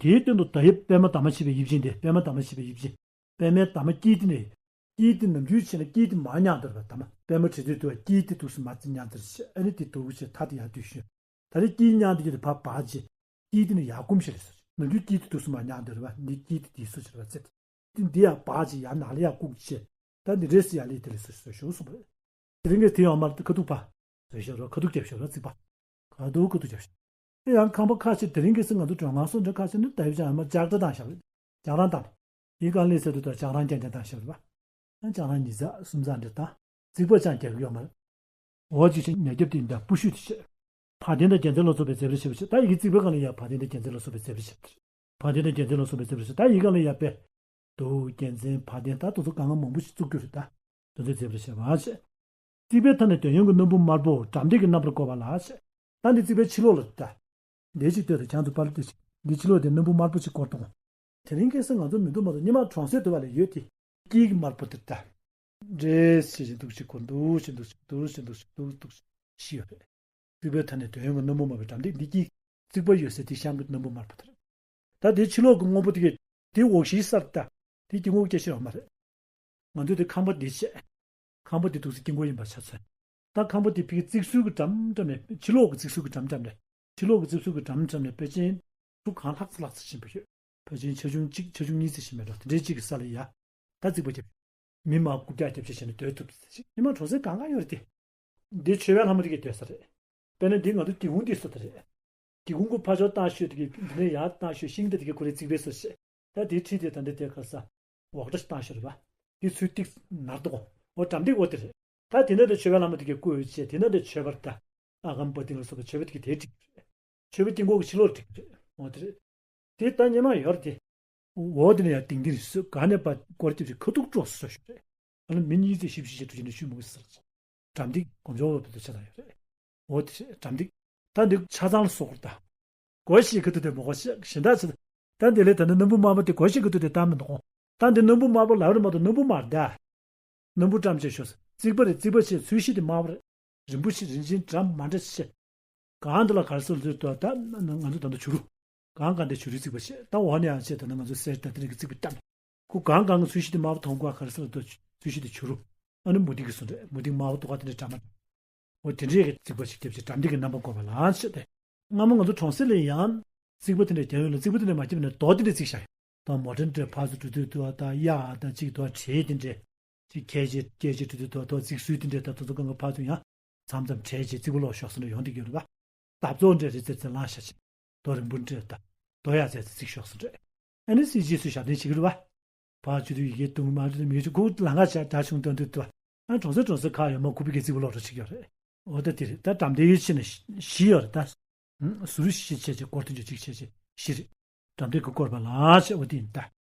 དེའི་སྟེང་དུ་ད་ཡབ་པད་མ་དམ་པ་ཆེ་བའི་དབྱིབས་ཅན་དེ་པད་མ་དམ་པ་ཆེ་བའི་དབྱིབས་ཅན། པད་མའི་འདབ་མ་དཀྱིལ་དེ་ནས། དཀྱིལ་དེ་ནམ་རྒྱུན་བྱས་ན་དཀྱིལ་དེ་མར་མཉམ་དུ་རེད་པ་འདབ་མ་པད་མ་བྲིས་དུས་དུ་བ་དཀྱིལ་དེ་འདུག་སེ་མར་རྩི་མཉམ་དུ་རེད་ཨ་ནི་དེ་དུ་བུ་ཆེ་ཐ་དེ་ཡར་དུས་ཤོད། ད་རེས་དཀྱིལ་མཉམ་དུ་ཡོད་དེ་ཕར་བག་བྱས། དཀྱིལ་དེ་ནས་ཡར་བསྐུམ་ཞིག་རེད་སོ། ནམ་རྒྱུན་དཀྱིལ་དེ་འདུག་སེ་མར་མཉམ་དུ་རེད་པ་འདི་དཀྱིལ་དེ་དེ་སུ་ཆེ་རེད་པ་ཚེ། དེ་འདི་ཡར་བག་བྱས་ཡར་ནང་ལ་ཡར་བཀུག་བྱས། ད་འདི་རེས་སུ་ཡར་ལས་དེ་ལས་སུ་ཞོ་ཞོ་གསུངས་པ་རེད། དེ་རིང་གི་དེ་ཡང་མར་ཁ་ཐུག་པ། བཟོས་ཤོག་རོགས་ཁ་ཐུག་རྒྱབ་ཤོག་རོགས་རྩིག་པ། ག་དུ་ཁ་ཐུག་རྒྱབ་ཤོག་དེ་ཡང་ཁང་པ་ཁ་ཤས་དེ་རིང་གི་སི་ང་ཚོ་གྲོང་ཁང་སོ་འདྲ་ཁ་ཤས་ནི་ད་ཡོད་ཅང་ཡང་མ་ལྗགས་སྒྲ་བཏང་ཤག་རེད། ལྗགས་རང་བཏང་། ཡིན་གང་ལས་ཟེར་དུས་ད་ལྗགས་རང་རྐྱང་རྐྱང་བཏང་ཤག་རེད་པ། ཡང་ལྗགས་རང་ཉིས་ཚག་གསུམ་ཚག་འདྲ་བཏང་། རྩིག་པ་ཅང་རྒྱག་གི་ཡོད་མ་རེད། འོ་ཅིག་ཅིག་ཉ་རྒྱབ་དེ་འདྲ་པུ་ཤུ་དེ་བྱས། བ་དན་དང་རྒྱལ་མཚན་ལ་སོགས་པའི་རྫས་པ་ལ་བྱེད་པ་བྱེད་ད་ཡི་གེ་རྩིག་པའི་སྒང་ལ་ཡ་བ་དན་དང་རྒྱལ་མཚན་ལ་སོགས་པའི་རྫས་པ་ལ་བྱེད་པ་རེད། བ་དན་དང་རྒྱལ་མཚན་ལ་སོགས་པའི་རྫས་པ་ལ་བྱེད་ད་ཡི་གེ་སྒང་ལ་ཡ་དཔེ། དུ་རྒྱལ་མཚན་བ་དན་ད་དུ་ཚོ་གང་ག་མང་པོ་ཞིག་བཙུགས་རྒྱུ་རེད་ད། དུ་ཚོའི་རྫས་པ་ལ་བྱེད་པ་བྱེད། རྩིག་པའི་མཐའ་ནས་འདོད་ཡོན་གྱི་སྣམ་བུ་དམར་པོ་འགྲམ་སྟེགས་ཀྱི་རྣམ་པར་བཀོད་པ་ལ་བྱེད། ད་འདི་རྩིག་པའི་ཕྱི་ལོགས་ལ་ད། འདས་ཅིག་ལྟོས་དང་བྱང་དུ་པར་ལྟོས་ཤིག་འདི་ཕྱི་ལོགས་དེ་སྣམ་བུ་དམར་པོ་ཅིག་བསྐོར་དང་། དེ་རིང་ཁ་སང་ང་ཚོ་མི་འདུག་མ་གཏོགས་ཉི་མ་གྲོང་གསེབ་དུ་བ་ལ་ཡོད་དེ། དཀྱིལ་གྱི་དམར་པོ་དེར་ལྟ། འདྲེས་བྱེད་བཞིན་འདུག་ཅིག་གོ་འདུག་ཅིག་འདུག་ཅིག་འདུག་ཅིག་འདུག་ཅིག་འདུག་ཅིག་ཞིག་ཡོད་རེད། རྩིག་པའི་མཐའ་ནས་འདོད་ཡོན་གྱི་སྣམ་བུ་དམར་པོའི་འགྲམ་སྟེགས་འདི་དཀྱིལ། རྩིག་པ་ཡོད་སའི་དེ་གཤམ་གྱི་སྣམ་བུ་དམར་པོ་དེར། ད་དེའི་ཕྱི་ལོགས་ཀྱི་སྔོན་པོ་དེ་གས་དེ་འོག་གཞིའི་སར་ལྟ། དེ་དཀྱིལ་འཁོར་སྐྱེ་ཤེས་ཡོད་མ་རེད། ང་ཚོས་དེ་ཁང་པ་འདི་བྱས། ཁང་པ་འདི་འདུག་སེ་དཀྱིལ་འཁོར་ཡིན་པ་ཆ་མཚོན། ད་ཁང་པ་འདི་ཕིག་རྩིག་སུལ་གྱི་འགྲམ་འགྲམ་ནས་ཕྱི་ལོགས་ཀྱི་རྩིག་སུལ་གྱི་འགྲམ་འགྲམ་ནས་ཕྱི་ལོགས་ཀྱི་རྩིག་སུལ་གྱི་འགྲམ་འགྲམ་ནས་ཕལ་ཆེར་ཁྲུ་གང་ལྷག་ཙམ་ལྷག་ཙམ་ཕྱིན་པ་ཡོད། ཕལ་ཆེར་ཆ་ཆུང་གཅིག་ཆ་ཆུང་གཉིས་ཙམ་ཕྱིན་པ་རེད། དེ་འདྲའི་གཅིག་གི་ས་ལ་ཡ། ད་རྩིག་པ་བརྒྱབ། མི་མང་རྐུབ་བཀྱག་རྒྱབ་བྱས་བྱས་ནས་སྡོད་ཐུབ་ཙམ་ཅིག་ཉི་མ་གྲོང་གསེབ་གང་ག་ཡོད་རེད་དེ། འདི་མཆོད་པའི་ལྷ་མོ་དེ་གས་སྡོད་ས་རེད། དཔེར་ན་འདི་ང་ཚོ་སྒེའུ་ཁུང་འདི་བཟོ་ད་རེད། སྒེའུ་ཁུང་གི་ཕར་ཕྱོགས་བཏང་ཤོད་དེ་གས་འདི་ནས་ཡར་བཏང་ཤོད་ཤིང་རྟ་དེ་གས་ཁོ་རའི་རྩིག་པའི་སོ་བྱས། ད་དེའི་འཁྲིས་དེ་ད་འདི་དེ་ག་ས། འོག་སྒྲ་ཞིག་བཏང་ཤོད་རེད་པ། དེ་ཚུར་ཏིག་ནར་དོ། འོ་འགྲམ་སྟེགས་འོ་དེ་རེད། ད་དེ་ན་དེ་མཆོད་པའི་ལྷ་མོ་དེ་གས་བཀོད་ཡོད་བྱས་དེ་ན་དེ་མཆོད་པར་ད། ཨ་གམ་པ་ཏིང་ལ་སོགས་པའི་མཆོད་པ་དེ་གས་དེ་བསྒྲིགས་རེད། མཆོད་པ་དཀྱིལ་འཁོར་གྱི་ཕྱི་ལོགས་བསྒྲིགས་རེད། འོ་དེ་རེད། དེ་ད་སྙེ་མ་ཡོད་རེད་དེ། འོ་དེ་ནས་ཡང་དིང་དིང་རེ་སོད། ག་ནས་པ་སྐོར་རྒྱབ་ཀྱི་ཁ་ཐུག་ཀྲོག་སོད་ཞུ་རེད། ཨ་ལ་མི་གཉིས་ཚེ་ཞིབ་ཞིབ་བྱེད་ཐུབ་ཀྱི་ནས་ཤུལ་མུ་གི་ཟེར། གྲམ་སྟེགས་གོམ་ཆོག་བོ་བོད་དུ་ཆ་ད་ཡོད་རེད། འོ་དེ་རེད་གྲམ་སྟེགས། ད་འདི་ཆ་ཚང་ལ་སོགས་ད། གོ་ཤེས་ཀི་ཏུ་དེ་མོ་གོ་ཤེས་གཞན་དག་ཆེ། ད་འདི་ལས་ད་ནི་སྣམ་བུ་དམར་པོ་དེ་གོ་ཤེས་ཀི་ཏུ་དེ་ད་མི་འདུག་ད་འདི་སྣམ་བུ་དམར་པོ་ལབ་རེད་མ་གཏོགས་སྣམ་བུ་དམར་ད། སྣམ་བུ་བཀྲམ་བྱས་ཤོག་རྩིག་པ་རེད། རྩིག་པ་ཆེ། ཚོས་གཞི་དེ་དམར་པོ་རེད། རིན་པོ་ཆེ་རིན་ཆེན་འདྲ་མ་འདྲ་ཆེ། གང་འདི་ལ་ག་རེ་ཟེར་ལ་ཟེར་དུས་ད་ང་ཚོ་ད་ལྟ་བྱུ་རུ། གང་གང་དེ་བྱུ་རུའི་རྩིག་པ་ཆེ། ད་འོ་ནས་ཡང་ཆེ་ད་ནི་ང་ཚོ་གསེར་ད་དེ་རིགས་ཀྱི་རྩིག་པ་བཀྲམ། ཁོ་གང་གང་གི་ཚོས་གཞི་དེ་དམར་པོ་མཐོང་གོ་ག་རེ་ཟེར་ལ་ཟེར་དུས་ཚོས་གཞི་དེ་བྱུ་རུ། ཨ་ནི་མུ་ཏིག་གི་བཟོ་འདྲ་མུ་ཏིག་དམར་པོ་དུ་ག་དེ་འདྲ་འདྲ་མ་འདྲ། འོ་དེ་འདྲའི་གི་རྩིག་པ་ཞིག་བརྒྱབ་བྱས་གྲམ་སྟེགས་ཀྱི་རྣམ་པ་བཀོད་པ་ལ་ཟེར་ཏེ། སྔ་མོ་ང་ཚོ་གྲོང་གསེབ་ལ་ཡང་རྩིག་པ་དེ་འདྲ་རྒྱག་ཡོད་ལ་རྩིག་པ་དེ་འདྲ་མ་བརྒྱབ་ནས་རྡོ་དེ་འདྲ་རྩིག་བཞག་ཡོད། ད་མོ་ཊ་འདྲ་ཕར་ཚུར་འགྲོ་དུས་དུ་བ་ད་གཡའ་ད་ཅིག་དུ་བ་བྲེལ་དེ་འདྲ་ཅིག་ཁལ་གཅིག་ཁལ་གཅིག་འགྲོ་དུས་དུ་བ་ད་རྩིག་སུལ་དེ་འདྲ་ད་དུ་ཚོ་གང་ག་ཕར་ཚུར་ཡང་མཚམས་མཚམས་བྲེལ་བྱས་རྩིག་པ་ལོག་ཤོག་ཟེར་ནས་ཡོང་དེ་གི་རེད་པ། འདབ་ཚོགས་འདྲ་རེ་ཙེ་ཙེ་ལངས་ཤག་ཅིག་རྡོ་རིང་པོ་འདྲ་ད་རྡོ་གཡའ་ཙེ་ཙེ་རྩིག་ཤོག་ཟེར་འདྲ། ཨ་ནི་སྲིད་ཇུས་སུ་ཞབས་བརྟན་བྱེད་ཀྱི་རེད་པ། ཕར་ཚུར་དུ་ཡི་གེ་དུང་མ་རེད་མི་ཆུ་ཁུག་ལང་ང་ཆ་ད་ཆུང་དོན་དུ་དུ། ཨ་གྲོང་གསེབ་གྲོང་གསེབ་ཁག་ཡོད་མ་ཁུ་པི་གེ་རྩིག་པ་ལོག་འགྲོ་བྱེད་ཀྱི་ཡོད་རེད། འོ་ད་དེ་རེད། ད་གྲམ་སྟེགས་ཡོད་ཆེ་ནས་བཞི་ཡོད་རེད་ད། ཟུར་བཞི་བྱས་བྱས་སྐོར་ཐེངས་གཅིག་བྱས་བྱས་བཞི་རེད། གྲམ་སྟེགས་ཀྱི་བསྐོར་བ་ལ་བྱས་འོ་དེ་ཡིན་ད།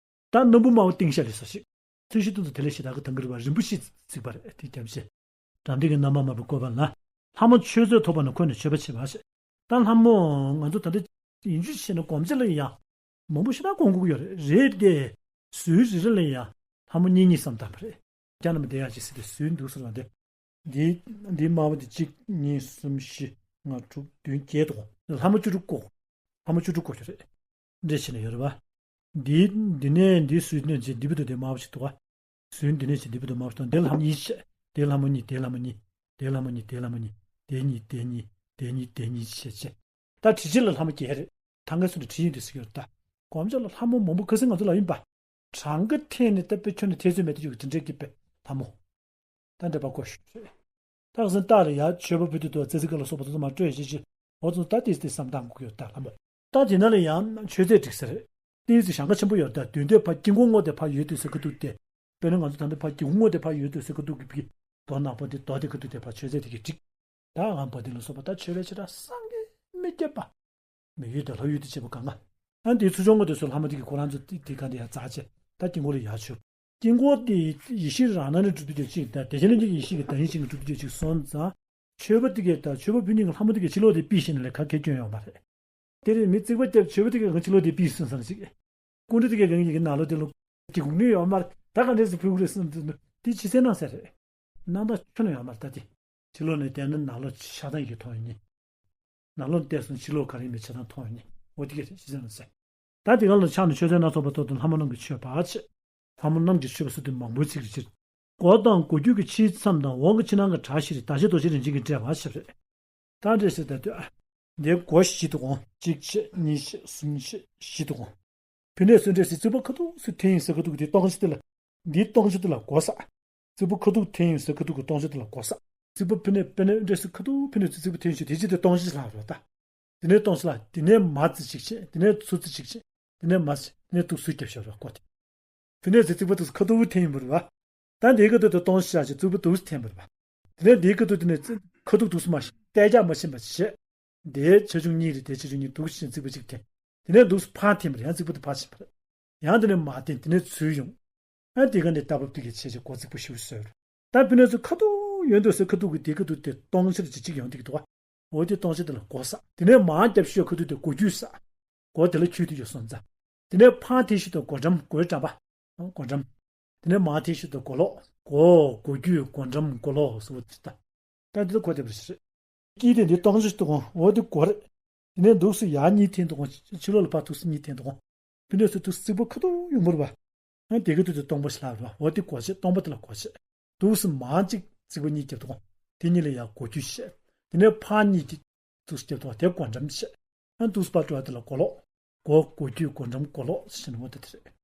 ད་སྣམ་བུ་དམར་པོ་བཏིང་ཤ་ལས་སོ་ཞིག་ཚོས་གཞི་སྟོང་དུ་དེ་ལས་ཞེ་དྲག་གི་ཐང་གི་རུ་བ་རིན་པོ་ཆེ་རྩིག་པ་རེད་དེ་རྒྱབ་བྱས། གྲམ་སྟེགས་ཀྱི་རྣམ་པ་དམར་པོ་བསྐོར་བ་ལ། ལྷ་མོ་ཆོས་མཛད་ཐོབ་པ་ན་འཁོད་ནས་མཆོད་པ་བྱེད་པ་ཞེས། ད་ལྷ་མོ་ང་ཚོ་ད་ལྟ་ཡིན་རྒྱུ་བྱས་ན་སྒོམ་ཆེན་ལ་ཡང་མང་པོ་ཞེ་དྲག་སྒོམ་དགོས་ཀྱི་ཡོད་རེད། རེད་དེ། ཟུར་རེ་རེ་ལ་ཡང་ལྷ་མོ་གཉིས་གཉིས་སམ་བཏང་བ་རེད། རྒྱ་ནང་མི་བསྡད་ཡག་ཅིག་ཟེར་ཏེ་ཟུར་འདུག་ཟེར་བ་འདི། འདི་འདི་དམར་པོ་འདི་གཅིག་གཉིས་གསུམ་བཞི་ལྔ་དྲུག་བདུན་བརྒྱད་འདུག་ལྷ་མོ་བཅུ་དྲུག་བསྐོར། ལྷ་མོ་བཅུ་དྲུག་བསྐོར་ཞིག་རེད། འདྲེ་ཕྱིན་ནས་ཡོད་རེད་པ། འདི་འདི་ནས་འདི་ཟུར་ནས་འདི་འདི་བུ་དང་འདི་དམར་པོ་ཞིག་འདུག་ག་ཟུར་འདི་ནས་ཅིག་འདི་བུ་དང་དམར་པོ་དང་འདི་ལྷ་མོ་གཉིས་བྱས། འདི་ལྷ་མོ་གཉིས་འདི་ལྷ་མོ་གཉིས། འདི་ལྷ་མོ་གཉིས་འདི་ལྷ་མོ་གཉིས། འདི་གཉིས་འདི་གཉིས་འདི་གཉིས་འདི་གཉིས་བྱས་བྱས། ད་བྲིས་ཆེ་ལ་ལྷ་མོ་བརྒྱད་རེད། ཐང་ག་སུ་འདྲ་བྲིས་ཡིན་འདུག་ཟེར་གྱི་ཡོད་རེད་ད། སྒོམ་ཆེན་ལ་ལྷ་མོ་མང་པོ་ཁ་སང་ང་ཚོ་ལ་ཡིན་པ། གྲངས་ཀ་འཐེན་ནས་ད་དཔེ་ཁྱོན་ནས་འཐེན་ཚོད་མེད་དུ་ཡོད་ཀྱི་དེ་འདྲའི་སྐྱིད་པའི་ལྷ་མོ། ད་འདྲ་པ་གོ་ཞུ་རེད། ད་ག་ཟིན་རྟགས་ལ་ཡར་མཆོད་པ་ཕུལ་དུས་དུ་ཙི་ཙི་ཀ་ལ་སོགས་པ་དུ་དུ་མ་སྤྲོད་ཤེས་ཤེས། འོ་ཚོ་ད་ཏིས་ཏིས་བསམ་སྟངས་དགོས་ཀྱི་ཡོད་ད་ལྷ་མོ། ད་དེ་ན་ལ་ཡང་མཆོད་རྫས་སྒྲིག་ས་རེད། ཏིས་ཏིས་ཞེང་ཁ་ཆེན་པོ་ཡོད་ད་དུས་འདོད་ཕ་དཀྱིལ་འཁོར་ངོ་དེ་ཕ་ཡོད་དུས་ས་ཁ་ཐུག་དེ། དཔེར་ན་ང་ཚོ་ད་ལྟ་ཕ་དཀྱིལ་འཁོར་ངོ་དེ་ཕ་ཡོད་དུས་ས་ཁ་ཐུག་གི་ཕི་རྡོ་ནག་པོ་དེ་རྡོ་དེ་ཁ་ཐུག་དེ་ཕ་མཆོད་རྫས་དེ་གི་སྒྲིག་ད་ཨམ་པ་དེ་ལ་སོགས་པ་ད་མཆོད་པའི་ཆེ་དྲག་སངས་རྒྱས་མི་སྐྱོབ་པ། མི་ཡུལ་དང་ལྷ་ཡུལ་དུ་བྱེད་པ་གང་ང་། ཨ་འདིའི་ཚུར་ཕྱོགས་ངོས་དེ་ཚོ་ལྷ་མོ་དེ་གི་ཁོ་རང་ཚོ་དེ་དེ་ག་འདི་ཡར་འཛེགས་བྱས་ད་དཀྱིལ་འཁོར་ལ་ཡར་མཆོད། དཀྱིལ་འཁོར་དེ་ཡེ་ཤེས་རང་སྣང་ནས་གྲུབ་དུས་ཀྱི་གཅིག་དང་བདེ་ཆེན་ལྷན་སྐྱེས་ཀྱི་ཡེ་ཤེས་ཀྱི་བདག་ཉིད་ཅན་གྱི་གྲུབ་དུས་ཀྱི་གཅིག་སོང་ཙང་། མཆོད་པ་དེ་གས་དང་མཆོད་པ་ཕུལ་མཁན་གྱི་ལྷ་མོ་དེ་གས་ཕྱི་ལོགས་དེ་ཕུད་ཤེས་ན་ལས་ཁ་སྐད་སྐྱོན་ཡོད་མ་རེད། དེ་རིང་མི་རྩིག་པ་བརྒྱབ་མཆོད་པ་དེ་གས་གང་ཕྱི་ལོགས་དེ་ཕུད་སོང་ཙང་ཞིག་སྐུ་འདྲ་དེ་གས་གང་ཡིན་གྱི་ནང་ལོགས་དེ་ལོག་གི་གུག་ནི་ཡོད་མ་རེད། ད་ག་འདྲས་སུ་ཕུལ་དགོས་རེད་བསམ་དུས་དེ་ཕྱི་གསལ་ནང་གསལ་རེད། སྣང་དག་ཁྱོན་ནས་ཡོད་མ་རེད་ད་དེ། ཕྱི་ལོགས་ནས་བལྟས་ན་ནང་ལོགས་ཆགས་སྡང་ཡི་གེ་མཐོང་ཡོད་ནི། ནང་ལོགས་ནས་བལྟས་སོང་ཕྱི་ལོགས་ག་རེ་ཡིན་མིན་ཆགས་སྡང་མཐོང་ཡོད་ནི། འོ་དེ་གས་རེད་ཕྱི་གསལ་ནང་གསལ། ད་དེ་ག་ལ་ཕྱག་ནི་མཆོད་རྫས་སྣ་ཚོགས་པ་གཏོར་དང་ལྷ་མོ་རྣམས་ཀྱི་མཆོད་པ་བྱས། ལྷ་མོ་རྣམས་ཀྱི་མཆོད་པ་ཟེར་དུས་མང་པོའི་ཚིག་རེད་ཕྱིར། སྒོ་དང་སྒོ་རྒྱུད་ཀྱི་ཕྱིའི་མཚམས་དང་འོག་གི་ཕྱི་ནང་གི་གྲྭ་བཞི་རེད་ད་ཞེས་རྡོ་རྗེ་རིན་ཆེན་གྱིས་འགྲེལ་བ་ཞེས་རེད། ད་འགྲེལ་ཟེར་ད་དུས་ཨ། འདིའི་སྒོ་བཞི་འདུག་གོ་གཅིག་བྱས་གཉིས་བྱས་གསུམ་བྱས་བཞི་འདུག་གོ་ཕི་ནས་སུ་འདྲེས་སི་རྩིག་པ་ཁ་ཐུག་སུ་འཐེན་ཡིན་ས་ཁ་ཐུག་འདི་སྟོང་ཆ་དེ་ལ། འདིའི་སྟོང་ཆ་དེ་ལ་སྒོ་ཟེར། རྩིག་པ་ཁ་ཐུག་འཐེན་ཡིན་ས་ཁ་ཐུག་གི་སྟོང་ཆ་དེ་ལ་སྒོ་ཟེར། རྩིག་པ་ཕི་ནས་ཕི་ནས་འདྲེས་སི་ཁ་ཐུག་ཕི་ནས་རྩིག་པ་འཐེན་ཞིག་དེ་ཅི་དེ་སྟོང་ཆ་ལྷག་རོ་ད། དེ་ནས་སྟོང་ཆ་ལ་དེ་ནས་མ་རྩི་ཅིག་བྱས་དེ་ནས་ཚུར་རྩི་ཅིག་བྱས་དེ་ནས་མ་རྩི་དེ་ནས་འདུག་སུ་རྒྱབ་ཤོར་བ་སྒོ་དེ། ཕི་ནས་རྩིག་པ་འདུག་སུ་ཁ་ཐུག་འཐེན་ཡིན་པ་རེད་བ། ད་འདིའི་ཁ་ཐུག་དེ་སྟོང་ཆ་བྱས་རྩིག་པ་འདུག་སུ་འཐེན་པ་རེད་བ། དེ་ནས་འདིའི་ཁ་ཐུག་དེ་ནས་ཁ་ཐུག་འདུག་སུ་མ་ཤེས་གཏད་རྒྱག་མ་ཤེས་པ་བྱས། དེའི་ཆེ་ཆུང་གཉིས་རེད་དེའི་ཆེ་ཆུང་གཉིས་འདུག་སུ་ཕྱིན་རྩིག་པ་གཅིག་འཐེན། དེ་ནས་འདུག་སུ་ཕར་འཐེན་པ་རེད་ཡང་རྩིག་པ་དེ་ཕར་ཕྱིན་པ་རེད། ཡང་དེ་ནས་མར་འཐེན་དེ་ནས་ཚུར་ཡོང་། ཨ་དེ་ག་ནས་ལྟ་བབ་དེ་གའི་ཆེ་ཆེ་སྒོ་རྩིག་པ་ཞིག་བཟོས་རེད། ད་ཕི་ནས་ཚུར་ཁ་ཐུག་ཡོད་འདུག་སུ་ཁ་ཐུག་གི་དེ་ཁ་ཐུག་དེ་སྟོང་ཆ་རེ་གཅིག་གཅིག་ཡོང་དེ་གི་འདུག་བ། འོ་དེ་སྟོང་ཆ་དེ་ལ་སྒོ་ཟེར། དེ་ནས་མར་རྒྱབ་ཤོད་ཁ་ཐུག་དེ་སྒོ་རྒྱུད་ཟེར། སྒོ་དེ་ལ་ཁྱུད་དེ་ཡོད་སོང་ཙང་། དེ་ནས་ཕར་འཐེན་ཤོད་དེ་སྒོ་འགྲམ་སྒོའི་འགྲམ་པ། སྒོ་འགྲམ། དེ་ནས་མར་འཐེན་ཤོད་དེ་སྒོ་ལོགས། སྒོ་སྒོ་རྒྱུད་སྒོ་འགྲམ་སྒོ་ལོགས་ཟེར་བ་དེ་ལྟ། ད་དེ་ལ་སྒོ་དེ་བར་ཞིག་རེད། དཀྱིལ་དེ་འདི་སྟོང་ཆ་ཞིག་འདུག་གོ་འོ་དེ་སྒོ་རེད། དེ་ནས་འདུག་སུ་ཡར་གཉིས་འཐེན་འདུག་གོ་ཕྱི་ལོགས་ལ་ཕར་འདུག་སུ་གཉིས་འཐེན་འདུག་གོ་ཕི་ནས་ཚུར་འདུག་སུ་རྩིག་པ་ཁ་ཐུག་ཡོང་བ་རེད་བ། ཨ་དེ་གི་དུས་དེ་སྟོང་པ་ཞིག་ལྷག་རེད་བ། འོ་དེ་སྒོ་ཕྱེ་སྟོང་པ་དེ་ལ་སྒོ་ཕྱེ། འདུག་སུ་མར་གཅིག་རྩིག་པ་གཉིས་བརྒྱབ་འདུག་གོ་དེ་གཉིས་ལ་ཡར་སྒོ་རྒྱུད་བཤད། དེ་ནས་ཕར་གཉིས་ཀྱི་འདུག་སུ་བརྒྱབ་འདུག་གོ་དེ་སྒོ་འགྲམ་བཤད། ཨ་འདུག་སུ་ཕར་འགྲོ་བ་དེ་ལ་སྒོ་ལོགས། སྒོ་སྒོ་རྒྱུད་སྒོ་འགྲམ་སྒོ་ལོགས་ཟེར་ནས་འོ་དེ་དེ་རེད།